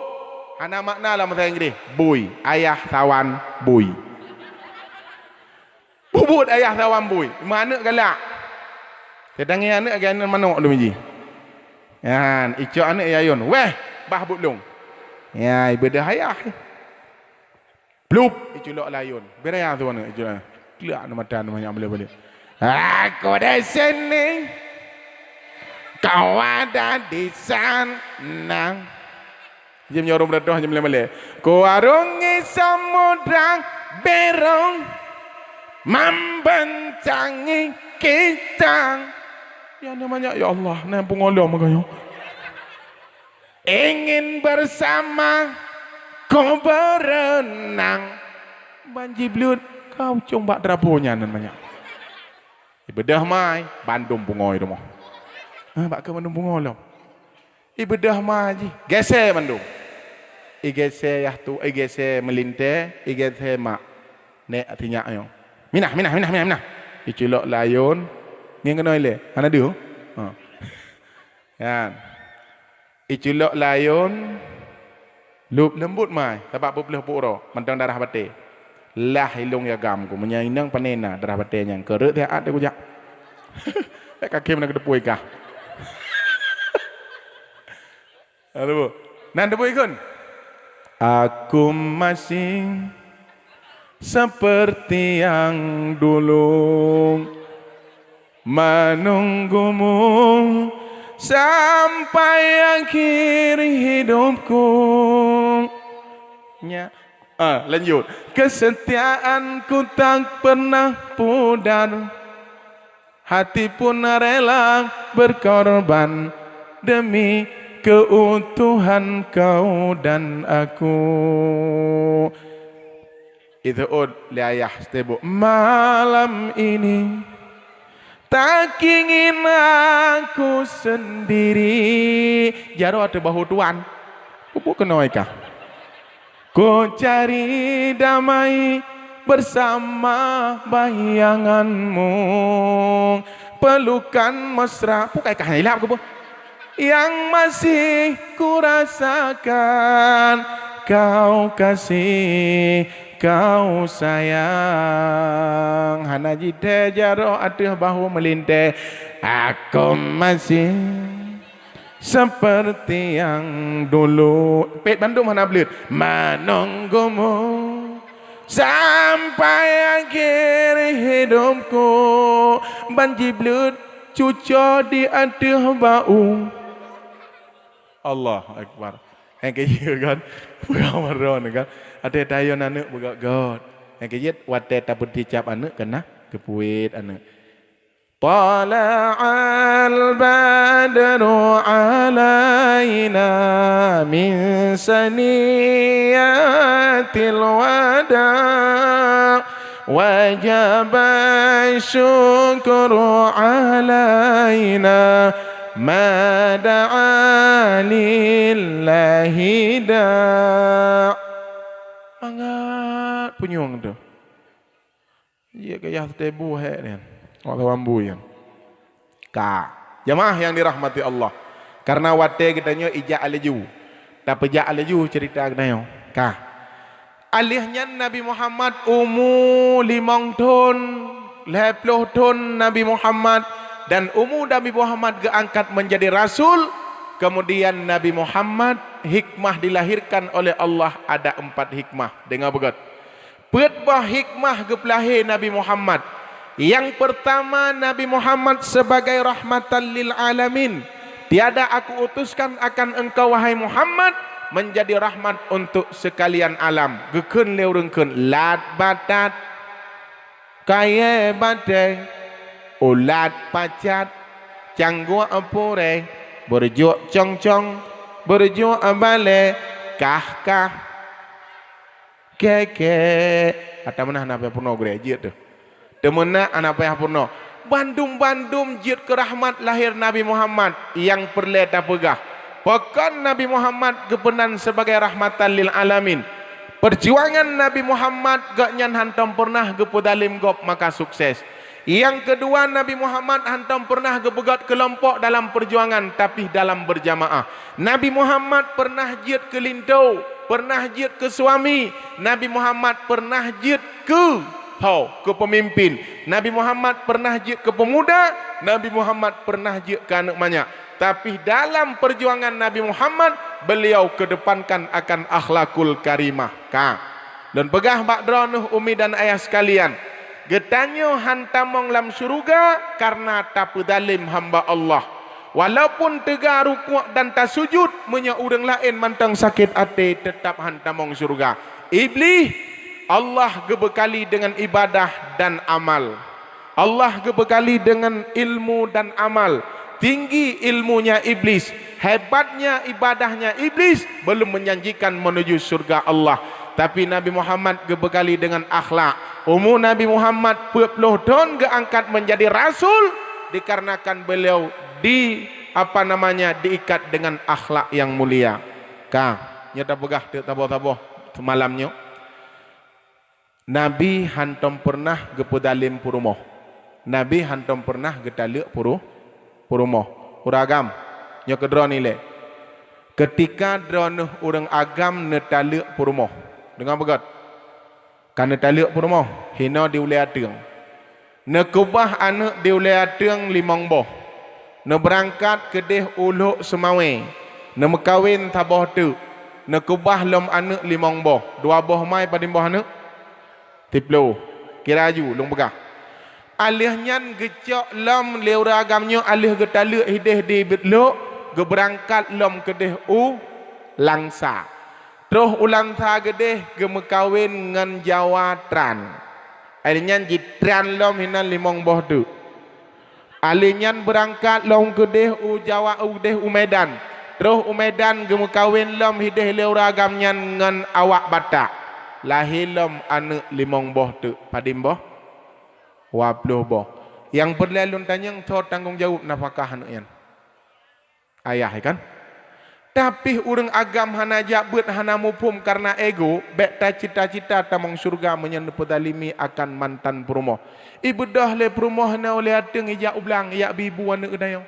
hana makna lam bahasa Inggris. Bui, ayah sawan, bui. Bubuet ayah sawan bui, meuaneuk galak. Teutangi aneuk lagèe aneuk manok lom ji. Nyan, icok aneuk i ayôn, "Weh, bah buet lôn." Ya, ibeudôh ayah. Plup, iculok lé ayôn. Bèk raya tu aneuk, iculok. Klak aneuk mata aneuk manyak balek-balek. "Aku di sini, kau ada di sana." Jim nyoe ureueng beuratoh jim lé malèe. Kuarungi samudra biru, membencangi kita. Ya namanya, ya Allah, na pungo lom kah nyoe. Ingin bersama ku berenang. Ban jibleut kau cong bak drapo nyan namanya. Ibeudôh mai, bandum pungo i rumoh. Ah, bak keu bandum pungo lom. Ibeudôh ma jih, gèsè mandum. Igèsè yah tu, igèsè meulintèe, igèsè mak. Nèk sinyak nyoe. "Minah, minah, minah, minah, minah." Iculok lé ayôn, ngieng keunoe ilèe. Hana deuh. Ha. Nyan. Iculok lé ayôn, leueb leumbot mai, sabab beupleueh peuet uroe, mantong darah batèe. Lah ilôn ya gam ku, meunyoe inong pane na darah batèe nyan, keu rhot siat kujak. Bèk kakém na keuteupue kah. Halo. Nan teupue ikon. Aku masih seperti yang dulu, menunggumu sampai akhir hidupku. Nya. Ah, lanjut. Kesetiaanku tak pernah pudar. Hati pun rela berkorban demi keutuhan kau dan aku. Iteuôt lé ayah Stebo, "Malam ini tak ingin aku sendiri." Jaroe ateueh bahô tuan. Pupuk keunoe kah? Ku cari damai bersama bayanganmu. Pelukan mesra. Pukai kah ilap keuboh. Yang masih kurasakan kau kasih, kau sayang. Hana jitée jaroe ateueh bahu meulintée. Aku masih seperti yang dulu. Pet bandum hana bleuet. Menunggumu sampai akhir hidupku. Ban jibleut cuco di ateueh bau. Allahu Akbar. Nyang keujeuet kan? Peuramaron kan? Até tayôn aneuk beugöt-göt. Nyang keujeuet watée tapeuticap aneuk keunan keupuet aneuk. طلع البدر علينا من ثنيات الوداع وجب الشكر علينا ما دعا لله داع. Mangat punyueng tu. Jeuet keu yah Stebo hék nyan. Awak sawan bui nyan. Ka. Jamaah yang dirahmati Allah. Karena watée geutanyoe ijak laju. Tapeujak laju ceurita geutanyoe. Ka. Alheuh nyan Nabi Muhammad umu limong thon, lhée ploh thon Nabi Muhammad, dan umu Nabi Muhammad geuangkat menjadi rasul. Kemudian Nabi Muhammad hikmah dilahirkan oleh Allah, ada empat hikmah. Deungoe beugöt. Peuet boh hikmah geupeulahé Nabi Muhammad. Nyang peurtama, Nabi Muhammad sebagai rahmatan lil alamin. Tiada aku utuskan akan engkau, wahai Muhammad, menjadi rahmat untuk sekalian alam. Geukheun lé ureuëng kheun, lat batat, kayée batée, ulat pacat, Cangguek purée, beureujuek cong-cong, beureujuek balée, kah-kah. Kée-kée. Ata meunan hana payah peurunoe gurée jeuet teuh. Teumeunak hana payah peurunoe. Bandum-bandum jeuet keu rahmat lahé Nabi Muhammad nyang peureulée tapeugah. Pakon Nabi Muhammad geupeunan sibagai rahmatan lil alamin? Peujuangan Nabi Muhammad, gobnyan hantom peureunah geupeudalém gob maka sukses. Nyang keudua, Nabi Muhammad hantom peureunah geupeugét keulompok dalam peujuangan, tapi dalam beurjamaah. Nabi Muhammad peureunah jeuet keu linto, peureunah jeuet keu suami. Nabi Muhammad peureunah jeuet keu ho, keu peumimpén. Nabi Muhammad peureunah jeuet keu peumuda. Nabi Muhammad peureunah jeuet keu aneuëk manyak. Tapi dalam peujuangan Nabi Muhammad, beliau kedepankan akan akhlakul karimah. Ka. Lôn peugah bak droeneuh umi dan ayah sekalian, geutanyoe han tamong lam syeuruga kareuna tapeudalém hamba Allah. Walaupun teuga rukuk dan tasujud, meunyoe ureuëng laén mantong sakét até, teutab han tamong syeuruga. Iblih, Allah geubeukali deungon ibadah dan amal. Allah geubeukali deungon ilmu dan amal. Tinggi ilmunya Iblis, hebatnya ibadahnya Iblis, belum menjanjikan menuju syurga Allah. Tapi Nabi Muhammad geubeukali deungon akhlak. Umu Nabi Muhammad peuet ploh thon geuangkat menjadi rasul dikarenakan beliau di, apa namanya, diikat dengan akhlak yang mulia. Ka, nyoe tapeugah teuk saboh-saboh semalam nyoe. Nabi hantom peureunah geupeudalém peurumoh. Nabi hantom peureunah geutaleuek puru-, peurumoh. Ureuëng agam, nyoe keu droeneuh ilée. Keutika droeneuh ureuëng agam neutaleuek peurumoh, deungoe beugét, ka neutaleuek peurumoh, hinoe di ulée ateueng. Neukeubah aneuëk di ulée ateueng limong boh. Neubeurangkat keudeh u Lhok Seumawé. Neumeukawen saboh teuk. Neukeubah lom aneuëk limong boh. Dua boh mai padum boh aneuëk? Siploh. Kira aju, lôn peugah. Alheuh nyan geucok lom lé ureuëng agam nyoe alheuh geutaleuek hideh di Beuet Lhok, geubeurangkat lom keudeh u Langsa. Troh u Langsa keudeh geumeukawen ngon Jawa Tran. Alheuh nyan jitran lom hinan limong boh teuk. Alheuh nyan beurangkat lom keudeh u Jawa, u keudeh u Medan. Troh u Medan geumeukawen lom hideh lé ureuëng agam nyan ngon awak Batak. Lahé lom aneuëk limong boh teuk. Padum boh? Dua ploh boh. Nyang peureulée lôn tanyong, soe tanggong jaweueb nafakah aneuëk nyan? Ayah, ya kan? Tapi ureuëng agam hana jak beuet, hana muphom kareuna ego, bék tacita-cita tamong syeuruga meunyoe neupeudalimi akan mantan peurumoh. Ibeudôh lé peurumoh na ulée ateueng ijak u blang, ijak bi-ibu aneuëk geutanyoe.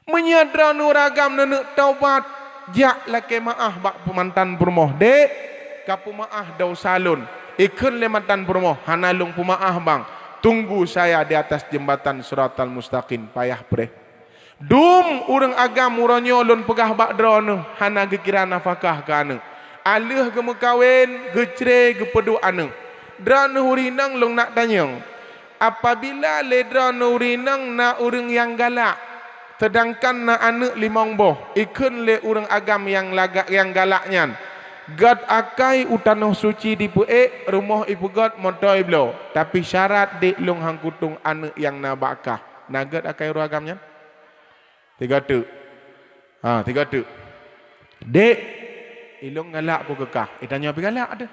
Meunyoe droeneuh ureuëng agam neuneuk taubat, jak lakée meuáh bak mantan peurumoh, "Dek, ka peumeuáh desya lôn." Ikheun lé mantan peurumoh, "Hana lôn peumeuáh, Bang. Tunggu saya di atas jembatan Siratal Mustaqim." Payah preh. Dum ureuëng agam uroe nyoe lôn peugah bak droeneuh hana geukira nafakah keu aneuëk. Alheuh geumeukawen, geucre, geupeuduek aneuëk. Droeneuh ureuëng inong lôn nak tanyong, apabila lé droeneuh ureuëng inong na ureuëng nyang galak, seudangkan na aneuëk limong boh, ikheun lé ureuëng agam nyang lagak nyang galak nyan, "Gét akai u tanoh suci dipeuék, rumoh ipeugét, moto ibloe, tapi syarat dek lôn han kutueng aneuëk nyang na bak kah." Na gét akai ureuëng agam nyan? Tiga teuk. Ha, tiga teuk. "Dek, ilôn galak ku keu kah." Eh, tanyoe pih galak teuh.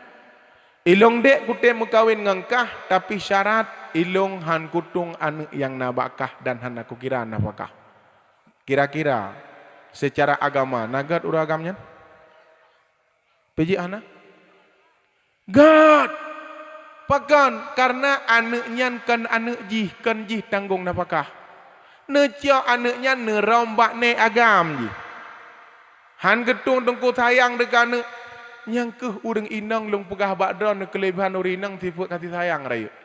"Ilôn dek kutem meukawen ngon kah, tapi syarat ilôn han kutueng aneuëk nyang na bak kah dan hana kukira nafakah." Kira-kira, seucara agama, na gét ureuëng agam nyan? Peue jih hana? Gét! Pakon? Kareuna aneuëk nyan kon aneuëk jih, kon jih tanggong nafakah. Neucok aneuëk nyan neurôm bak nék agam jih. Han geutueng teungku sayang deukeu aneuëk. Nyang kheueh ureuëng inong lôn peugah bak droeneuh keuleubehan ureuëng inong sifeuet kasih sayang rayeuk.